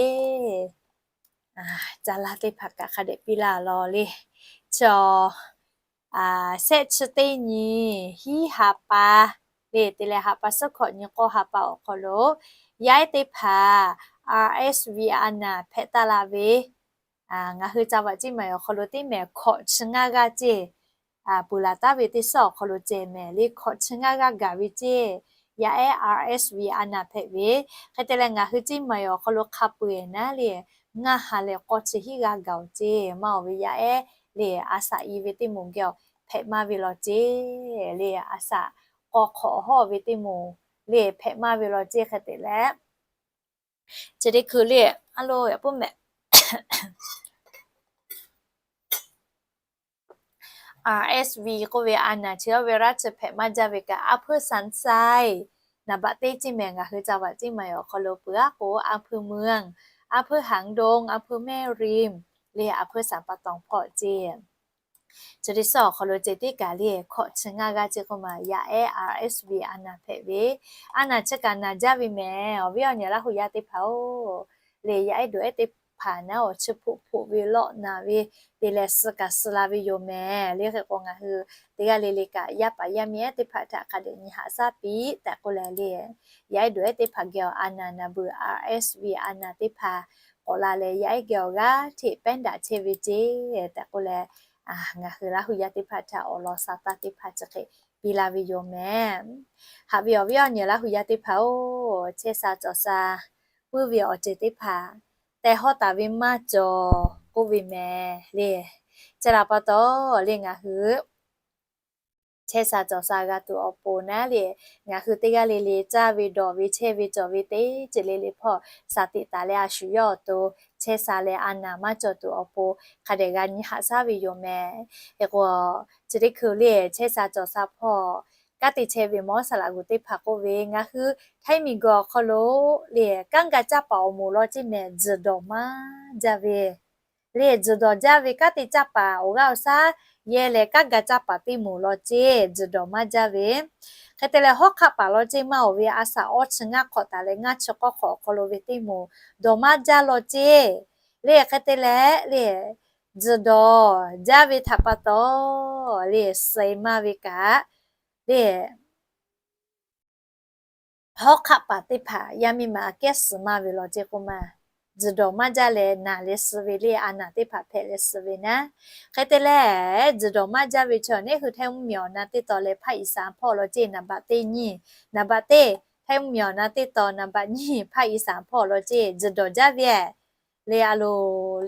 ca laˇ teˇ hpaˍ kaꞈ hk'a dehꞈ piˇ laˇ law le. Chi shehˆ chi teˇ nyi hiˉ ha pa le te leh ha pa suhˉ hkawꞈ nyi k'awˇ ha pa awˬ hk'aw lo yaˇ ehˉ teˇ hpaˍ R S V a naˍ hpehꞈ taˇ la ve, ngaˬ hui ca vaꞈ ceˇ maˬ awˬ hk'aw lo teˇ mehˍ hkawꞈ chi ngaˇ g'aˇ ceˇ, peuˬ laˬ taˉ ve teˇ suhˉ awˬ hk'aw lo ceh mehˍ le hkawꞈ chi ngaˇ g'aˇ gaˬ ve ceˇ. Yaˇ ehˉ R S V a naˍ hpehꞈ ve, hk'e te leh ngaˬ hui ceˇ maˬ awˬ hk'aw lo hk'a peu-eˬ naˉ le ngaˇ ha leh k'awˇ chi hiˉ g'aˇ gaˬ-oˬ ceˇ. Maˇ awˬ ve yaˇ ehˉ le a shaꞈ i ve teˇ moˍ geh awˬ hpehꞈ maˇ ve law ceˇ le a shaꞈ k'aw hk'awꞈ hawˇ ve teˇ moˍ le hpehꞈ maˇ ve law ceˇ. Hk'e te leh chi teˇ hkui le a lo yaꞈ puiˉ mehˍ R S V k'oˆ ve a naˍ chi awˇ ve raˇ chi hpehꞈ maˇ jaˇ ve kaꞈ, a hpeuˇ san sai naˍ baꞈ teˇ ceˇ mehˍ. Ngaˬ hui ca vaꞈ ceˇ maˬ awˬ hk'aw lo peuˬ aˉ k'o, a hpeuˇ Mvuhˇ, a hpeuˇ Haˍnˍ Dong, a hpeuˇ Mehˇ Riˇ le a hpeuˇ Sanˍ Pa Tawˍ hpawˇ ceˇ. Chi teˇ suhˉ awˬ hk'aw lo ceh teˇ kaˬ le hkawꞈ chi ngaˇ g'aˇ ceˇ k'oˆ ma yaˇ ehˉ R S V a naˍ hpehꞈ ve, a naˍ chi kaꞈ naˍ jaˇ ve mehˍ. Awˬ viˉ awˬ nyi Laˇ hu yaˇ teˇ hpaˍ-oˬ, le yaˇ ehˉ duꞈ ehˉ teˇ hpaˍ naˉ awˬ chiˇ hpoˆ hpoˆ ve lawˆ naˍ ve te leh suh kaꞈ suh la ve yoˬ mehˍ. Le hk'e k'o ngaˬ hui teˇ g'aˇ le le kaꞈ yaˇ paˍ yaˇ miˇ ehˉ teˇ hpaˍ htaꞈ hk'a dehꞈ nyi haꞈ shaˉ piˇ tehꞈ k'oˆ leh le, yaˇ ehˉ duꞈ ehˉ teˇ hpaˍ geh awˬ a naˍ naˍ beuꞈ R S V a naˍ teˇ hpaˍ k'awꞈ la leh yaˇ ehˉ geh awˬ g'aˇ hteꞈ pehˉ daꞈ chehˇ ve ceˇ tehꞈ k'oˆ leh, ngaˬ hui Laˇ hu yaˇ teˇ hpaˍ htaꞈ awˬ lawn sha taˇ teˇ hpaˍ chi hk'e piˇ la ve yoˬ mehˍ. Haꞈ ve awˬ viˉ awˬ nyi Laˇ hu yaˇ teˇ hpaˍ-oˬ, chehˇ sha cawˬ sha puiˉ ve awˬ ceuˬ teˇ hpaˍ tehˬ hawˉ taˍ ve maˇ cawˬ k'oˆ ve mehˍ le. Chi htaꞈ pa taw le ngaˬ hui chehˇ sha cawˬ sha g'a tuˬ awˬ pon naˉ le, ngaˬ hui teˇ g'aˇ le le caˇ ve dawˬ ve chehˇ ve cawˬ ve teˇ ceuˬ le le hpawˇ shaˍ tiꞈ taˍ leh a shu yawˇ awˬ to chehˇ sha leh a naˍ maˇ cawˬ tuˬ awˬ pon hk'a dehꞈ g'a nyi haꞈ shaˉ ve yoˬ mehˍ. Hk'e k'o chi teˇ hkui le chehˇ sha cawˬ sha hpawˇ kanˉ te chehˇ ve mawˇ saˍ laꞈ g'uˬ teˇ hpaˍ k'oˆ ve, ngaˬ hui htaiˇ miˬ guiˬ awˬ hk'aw lo le kanˉ ga caˇ paˍ awˬ moˍ law ceˇ mehˍ tzuhˬ dawˬ maˇ jaˇ ve le tzuhˬ dawˬ jaˇ ve kanˉ te caˇ paˍ awˬ g'aˇ awˬ shaˉ yehˇ leh kanˉ ga caˇ paˍ teˇ moˍ law ceˇ tzuhˬ dawˬ maˇ jaˇ ve. Hk'e te leh hawˉ hk'aˆ paˍ law ceˇ maˇ awˬ ve a shaꞈ awˇ chi ngaˇ hk'awꞈ taˍ leh ngaˇ chi k'awˇ hk'awꞈ awˬ hk'aw lo ve teˇ moˍ dawˬ maˇ jaˇ law ceˇ. Le hk'e te leh le tzuhˬ dawˬ jaˇ ve htaꞈ pa taw le suh maˇ ve kaꞈ le hawˉ hk'aˆ paˍ teˇ hpaˍ yaˇ miˇ ma aꞈ kehˉ suh maˇ ve law ceˇ k'oˆ ma, tzuhˬ dawˬ maˇ jaˇ leh naˬ leh suh ve le a naˍ teˇ hpaˍ hpehꞈ leh suh ve naˉ. Hk'e te leh tzuhˬ dawˬ maˇ jaˇ ve chaw neˉ hui htaiˇ mvuhˇmiˬ awˬ na teˇ taw leh hpaˇ iˍ saˍ hpawˇ law ceˇ naˍ baꞈ teˇ nyiˇ, naˍ baꞈ teˇ htaiˇ mvuhˇmiˬ awˬ na teˇ taw naˍ baꞈ nyiˇ hpaˇ iˍ saˍ hpawˇ law ceˇ tzuhˬ dawˬ jaˇ ve le a lo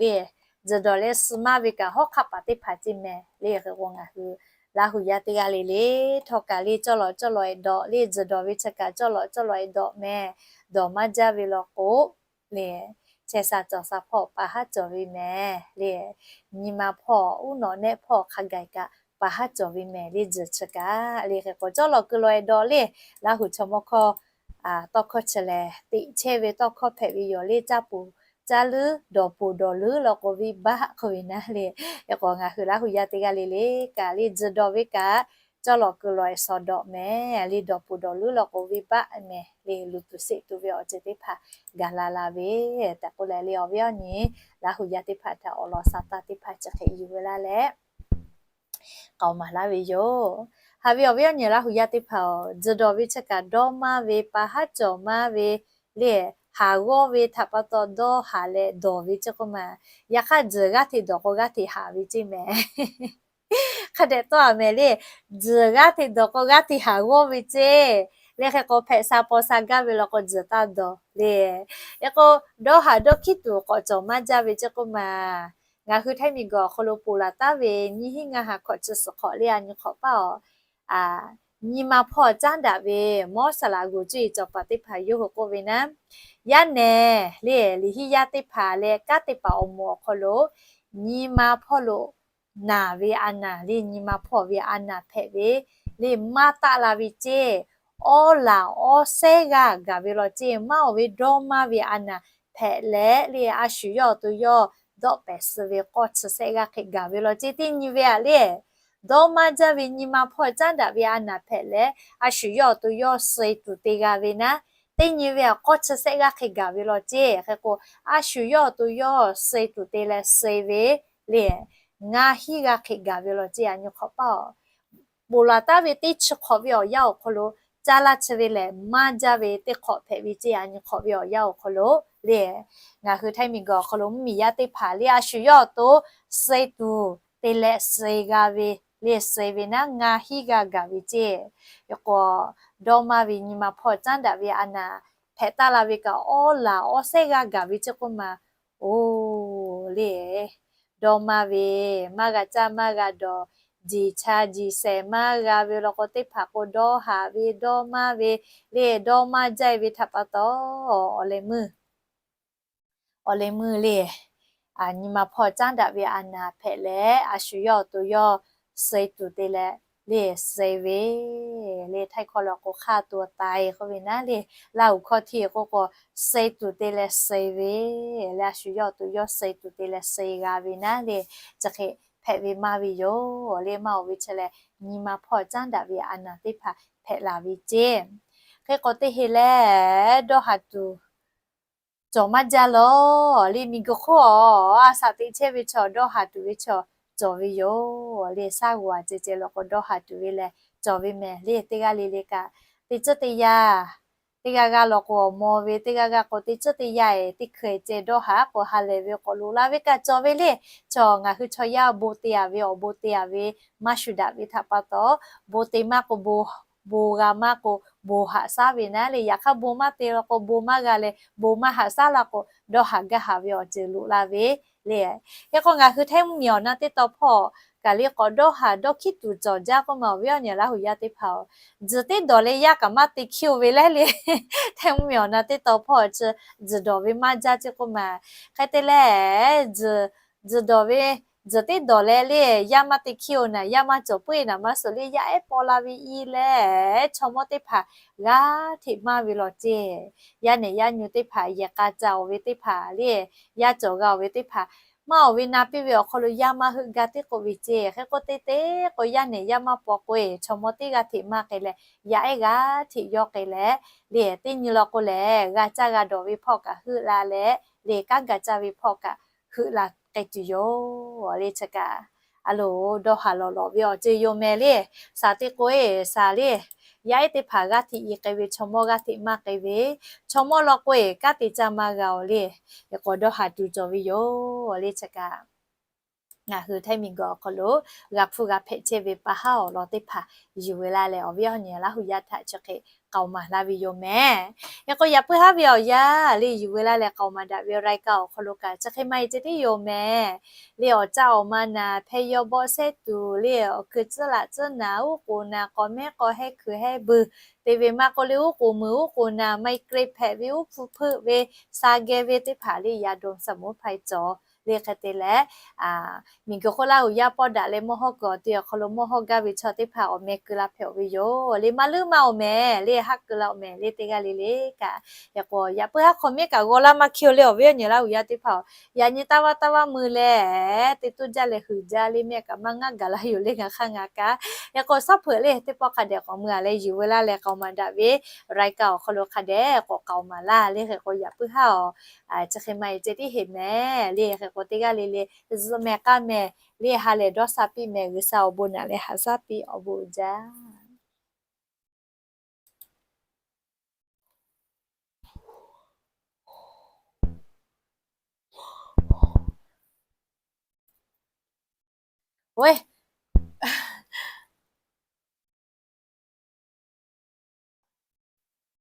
le tzuhˬ dawˬ leh suh maˇ ve kaꞈ hawˉ hk'aˆ paˍ teˇ hpaˍ ceˇ mehˍ. Le hk'e k'o ngaˬ hui Laˇ hu yaˇ teˇ g'aˇ le le htawˇ kaꞈ le cawˇ lawꞈ cawˇ lawꞈ e dawꞈ le tzuhˬ dawˬ ve chi kaꞈ cawˇ lawꞈ cawˇ lawꞈ e dawꞈ mehˍ. Dawˬ maˇ jaˇ ve law k'o le chehˇ sha cawˬ sha hpawˇ pa haˉ cawˬ ve mehˍ le. Nyi ma hpawˇ uˉ nawꞈ nehˆ hpawˇ hk'a gaˬ kaꞈ pa haˉ cawˬ ve mehˍ le tzuhˬ chi kaꞈ. Le hk'e k'o cawˇ lawꞈ keu lawꞈ e dawꞈ le Laˇ hu chaw mawˇ hkawˇ tawˇ hkawˇ chi lehˬ teꞈ chehˇ ve tawˇ hkawˇ hpehꞈ ve yoˬ le caˇ puˍ caˇ leuˉ dawˬ poˬ dawˬ leuˉ law k'o venˇ baˆ k'oˆ ve naˉ le. Hk'e k'o ngaˬ hui Laˇ huˍ yaˇ teˇ g'aˇ le le kaꞈ le tzuhˬ dawˬ ve kaꞈ cawˇ lawꞈ kuiˬ lawꞈ e shawˍ dawꞈ mehˍ le, dawˬ poˬ dawˬ leuˉ law k'o venˇ baˆ mehˍ le, luˬ tuˬ sheˆ tuˬ ve awˬ ceuˬ teˇ hpaˍ gaˬ la la ve tehꞈ k'oˆ leh le awˬ viˉ awˬ nyi Laˇ huˍ yaˇ teˇ hpaˍ htaꞈ awˬ lawn sa taˇ teˇ hpaˍ chi hk'e yuˬ ve laˇ leh k'aoˍ maˍ laˇ ve yoˬ. Haꞈ ve awˬ viˉ awˬ nyi Laˇ huˍ yaˇ teˇ hpaˍ-oˬ, tzuhˬ dawˬ ve chi kaꞈ dawˇ maˇ ve, pa haˉ cawˬ maˇ ve le, haˍ g'awˇ ve htaꞈ pa taw dawˇ haˍ leh dawˬ ve ceˇ k'oˆ ma. Yaꞈ hk'aˇ tzuhˬ g'aˇ hteꞈ dawˬ k'o g'aˇ hteꞈ haˍ ve ceˇ mehˍ. Hk'a dehꞈ tawˇ a mehˍ le, tzuhˬ g'aˇ hteꞈ dawˬ k'o g'aˇ hteꞈ haˍ g'awˇ ve ceˇ. Le hk'e k'o hpehꞈ sha paw sha gaˇ ve law k'o tzuhˬ taˇ dawˬ le. Hk'e k'o dawˇ haˍ dawˇ hkiˉ tuˬ k'awꞈ cawˬ maˇ jaˇ ve ceˇ k'oˆ ma. Ngaˬ hui Htaiˇ miˬ guiˬ awˬ hk'aw lo ponˬ laˬ taˉ ve nyiˇ hinˉ ngaˇ ha hkawꞈ chi suhˍ hk'awꞈ le a nyi hk'awꞈ paˇ-oˬ, nyi ma hpawˇ caˉ daꞈ ve mawˇ saˍ laꞈ g'oˍ cuˇ yiˍ cawˬ paˍ teˇ hpaˍ yawˇ hui k'oˆ ve naˉ, yaˇ nehˬ le liꞈ hiˉ yaˇ teˇ hpaˍ leh kanˉ te paˍ awˬ moˍ awˬ hk'aw lo nyi ma hpawˇ lo naˬ ve a naˬ le, nyi ma hpawˇ ve a naˬ hpehꞈ ve le maˇ taˆ la ve ceˇ. Awˉ laˬ awˉ sehˉ g'aˇ gaˬ ve law ceˇ. Maˇ oˬ ve dawˇ maˇ ve a naˬ hpehꞈ leh le a shu yawˇ awˬ to yawˇ dawˆ pehˍ suh ve k'awˇ chi sehˆ g'aˇ hk'e gaˬ ve law ceˇ. Teˇ nyi ve aꞈ le dawˇ maˇ jaˇ ve nyi ma hpawˇ caˉ daꞈ ve a naˬ hpehꞈ leh a shu yawˇ awˬ to yawˇ suh e tuˬ te g'a ve naˉ, teˇ nyi ve aꞈ k'awˇ chi sehˆ g'aˇ hk'e gaˬ ve law ceˇ. Hk'e k'o a shu yawˇ awˬ to yawˇ suh e tuˬ te leh suh e ve le ngaˇ hinˉ g'aˇ hk'e gaˬ ve law ceˇ a nyi hk'awꞈ paˇ-oˬ. Ponˬ laˬ taˉ ve teˇ chi hk'awꞈ ve awˬ yanˇ awˬ hk'aw lo caˇ laˇ chi ve lehˬ maˇ jaˇ ve teˇ hk'awꞈ hpehꞈ ve ceˇ a nyi hk'awꞈ ve awˬ yanˇ awˬ hk'aw lo le ngaˬ hui Htaiˇ miˬ guiˬ awˬ hk'aw lo mvuhˇmiˬ yaˇ teˇ hpaˍ le a shu yawˇ awˬ to suh e tuˬ te leh suh e g'a ve le suh e ve naˉ ngaˇ hinˉ g'aˇ gaˬ ve ceˇ. Hk'e k'o dawˇ maˇ ve nyi ma hpawˇ caˉ daꞈ ve a naˬ hpehꞈ taˇ la ve kaꞈ awˉ laˬ awˉ sehˉ g'aˇ gaˬ ve ceˇ k'oˆ ma. Oˬ le, dawˇ maˇ ve maˇ g'a caˇ maˇ g'a dawˬ, jiˬ cha jiˬ shehˍ maˇ g'a ve law k'o teˇ hpaˍ k'o dawˇ haˍ ve dawˇ maˇ ve le dawˇ maˇ jaˇ ve htaꞈ pa taw awˬ leh meuˇ awˬ leh meuˇ le nyi ma hpawˇ caˉ daꞈ ve a naˬ hpehꞈ leh a shu yawˇ awˬ to yawˇ suh e tuˬ te leh le suh e ve le Htaiˇ hkawˇ lo k'o hk'aˇ to taiˍ k'oˆ ve naˉ le, Laˇ huˍ hkawˇ hteˇ k'oˆ k'o suh e tuˬ te leh suh e ve le a shu yawˇ awˬ to yawˇ suh e tuˬ te leh suh e g'a ve naˉ le chi hk'e hpehꞈ ve maˇ ve yoˬ le maˇ oˬ ve chi lehˬ nyi ma hpawˇ caˉ daꞈ ve a naˬ teˇ hpaˍ hpehꞈ la ve ceˇ. Hk'e k'o teˇ heˆ leh dawˇ haˍ tuˬ cawˬ maˇ jaˇ lawˬ le miˬ guiˬ hk'oˆ a shaꞈ teꞈ chehˇ ve chaw dawˇ haˍ tuˬ ve chaw cawˬ ve yoˬ le. Shaˉ g'oˍ a ceh ceh law k'o dawˇ haˍ tuˬ ve lehˬ cawˬ ve mehˍ le. Teˇ g'aˇ le le kaꞈ teˇ ceuˬ teˇ yanˇ teˇ g'aˇ g'aˇ law k'o awˬ maw ve, teˇ g'aˇ g'aˇ k'o teˇ ceuˬ teˇ yanˇ e teˇ hkui ceh dawˇ haˍ k'o ha lehˬ ve k'awꞈ loꞈ la ve kaꞈ cawˬ ve le. Chaw ngaˬ hui chaw yaˇ bon te a ve awˬ bon te a ve maˇ shu daꞈ ve htaꞈ pa taw bon te maˇ k'o bon g'a maˇ k'o bon haꞈ shaˉ ve naˉ le. Yaꞈ hk'aˇ bon maˇ te law k'o bon maˇ g'a leh bon maˇ haꞈ shaˉ la k'o dawˇ haˍ gaˇ haˍ ve awˬ ceuˬ loꞈ la ve le. Hk'e k'o ngaˬ hui Htaiˇ mvuhˇmiˬ awˬ na teˇ taw hpawˇ kaꞈ le k'awꞈ dawˇ haˍ dawˇ hkiˉ tuˬ cawˬ jaˇ k'oˆ ma awˬ viˉ awˬ nyi Laˇ huˍ yaˇ teˇ hpaˍ-oˬ, tzuhˬ teˇ dawˬ leh yaˇ kaꞈ maˇ te hkiˇ-oˬ ve leh le. Htaiˇ mvuhˇmiˬ awˬ na teˇ taw hpawˇ chi tzuhˬ dawˬ ve maˇ jaˇ ceˇ k'oˆ ma. Hk'e te leh tzuhˬ dawˬ ve tzuhˬ teˇ dawˬ leh le yaˇ maˇ te hkiˇ-oˬ naˍ, yaˇ maˇ cawˬ puiˉ naˍ maˇ suhˍ le yaˇ ehˉ paw la ve i leh chaw mawˇ teˇ hpaˍ g'aˇ hteꞈ maˇ ve law ceˇ. Yaˇ nehˬ yaˇ nyu teˇ hpaˍ yehˬ k'a ca-oˬ ve teˇ hpaˍ le, yaˇ cawˬ g'a-oˬ ve teˇ hpaˍ maˇ oˬ ve na piˇ ve awˬ hk'aw lo yaˇ maˇ heuˆ gaˇ tiˉ k'oˆ ve ceˇ. Hk'e k'o te te k'o yaˇ nehˬ yaˇ maˇ paw k'o e chaw mawˇ teˇ g'aˇ hteꞈ maˇ k'ai leh yaˇ ehˉ g'aˇ hteꞈ yawˇ k'ai leh le teˇ nyi law k'o lehˬ g'a caˇ g'a dawˬ ve hpawˇ kaꞈ heuˆ la leh le kanˉ ga caˇ ve hpawˇ kaꞈ heuˆ la k'ai tuˬ yoˬ le. Chi kaꞈ a loˍ dawˇ haˍ lawˬ lawˬ ve awˬ ceuˬ yoˬ mehˍ le. Shaˍ teˇ k'o e shaˍ le yaˇ ehˉ teˇ hpaˍ g'aˇ hteꞈ i k'ai ve chaw mawˇ g'aˇ hteꞈ maˇ k'ai ve chaw mawˇ law k'o e kanˉ te caˇ maˇ g'a-oˬ le. Hk'e k'o dawˇ haˍ tuˬ cawˬ ve yoˬ le. Chi kaꞈ ngaˬ hui Htaiˇ miˬ guiˬ awˬ hk'aw lo g'a hpuˇ g'a hpehꞈ chehˇ ve pa haˉ awˬ lawn teˇ hpaˍ yuˬ ve laˇ leh awˬ viˉ awˬ nyi Laˇ huˍ yaˇ htaꞈ chi hk'e k'aoˍ maˍ laˇ ve yoˬ mehˍ. Hk'e k'o yaꞈ puiˉ haˉ ve awˬ yanˇ le yuˬ ve laˇ leh k'aoˍ maˍ daꞈ ve raiˍ kaˆ awˬ hk'aw lo kaꞈ chi hk'e maˇ e ceh tiˉ yoˬ mehˍ. Le awˬ caˇ awˬ ma naˍ hpeh yaw bawˆ shehˉ tuˬ le awˬ hkui tcuhˉ laꞈ tcuhˉ naˍ uˉ k'oˍ naˍ k'awꞈ mehˉ k'aw hehˉ hkui hehˉ beuˬ te ve maˇ k'oˆ le uˉ k'oˍ meuˬ uˉ k'oˍ naˍ maˇ e kre hpehꞈ ve uˉ hpu hpeuˆ ve sha geh ve teˇ hpaˍ le yaˇ dawˇ saˍ muˉ hpaˇ cawˬ le hk'e te leh, miˬguiˬ hk'oˆ Laˇ huˍ yaˇ pawˆ daꞈ leh mawˇ hawˇ kuiˬ awˬ te awˬ hk'aw lo mawˇ hawˇ gaˇ ve chaw teˇ hpaˍ awˬ meh keu la hpehꞈ-oˬ ve yoˬ le. Maˇ leuˉ maˇ awˬ meh le, haˆ keu la awˬ meh le, teˇ g'aˇ le le kaꞈ. Hk'e k'o yaꞈ puiˉ haˉ hk'awꞈ mehˆ kaꞈ g'aw laˇ maˇ hkiˇ-oˬ le awˬ viˉ awˬ nyi Laˇ huˍ yaˇ teˇ hpaˍ-oˬ. Yaꞈ nyi taˇ vaˇ taˇ vaˇ mui leh teˇ toˇ jaˇ leh huiˍ jaˇ le mehˆ kaꞈ maˇ ngaˇ gaˬ la yoˬ le ngaˬ hk'aˇ ngaˬ kaꞈ. Hk'e k'o shaˉ hpeuꞈ le teˇ pawˆ hk'a dehꞈ k'awꞈ mui-a leh yuˬ veu laˇ leh k'aoˍ maˍ daꞈ ve รายการ awˬ hk'aw lo hk'a dehꞈ k'awꞈ k'aoˍ maˍ laˇ le. Hk'e k'o yaꞈ puiˉ haˉ-oˬ, chi hk'e maˇ heˆ ceh tiˉ heˆ mehˍ le. Hk'e k'o teˇ g'aˇ le le zuhꞈ mehˍ k'aˇ mehˍ le ha lehˬ dawˇ sha piˇ mehˍ G'uiˬsha awˬ bon naꞈ leh haꞈ shaˉ piˇ awˬ bon uiˍ jaˇ. Oˇ,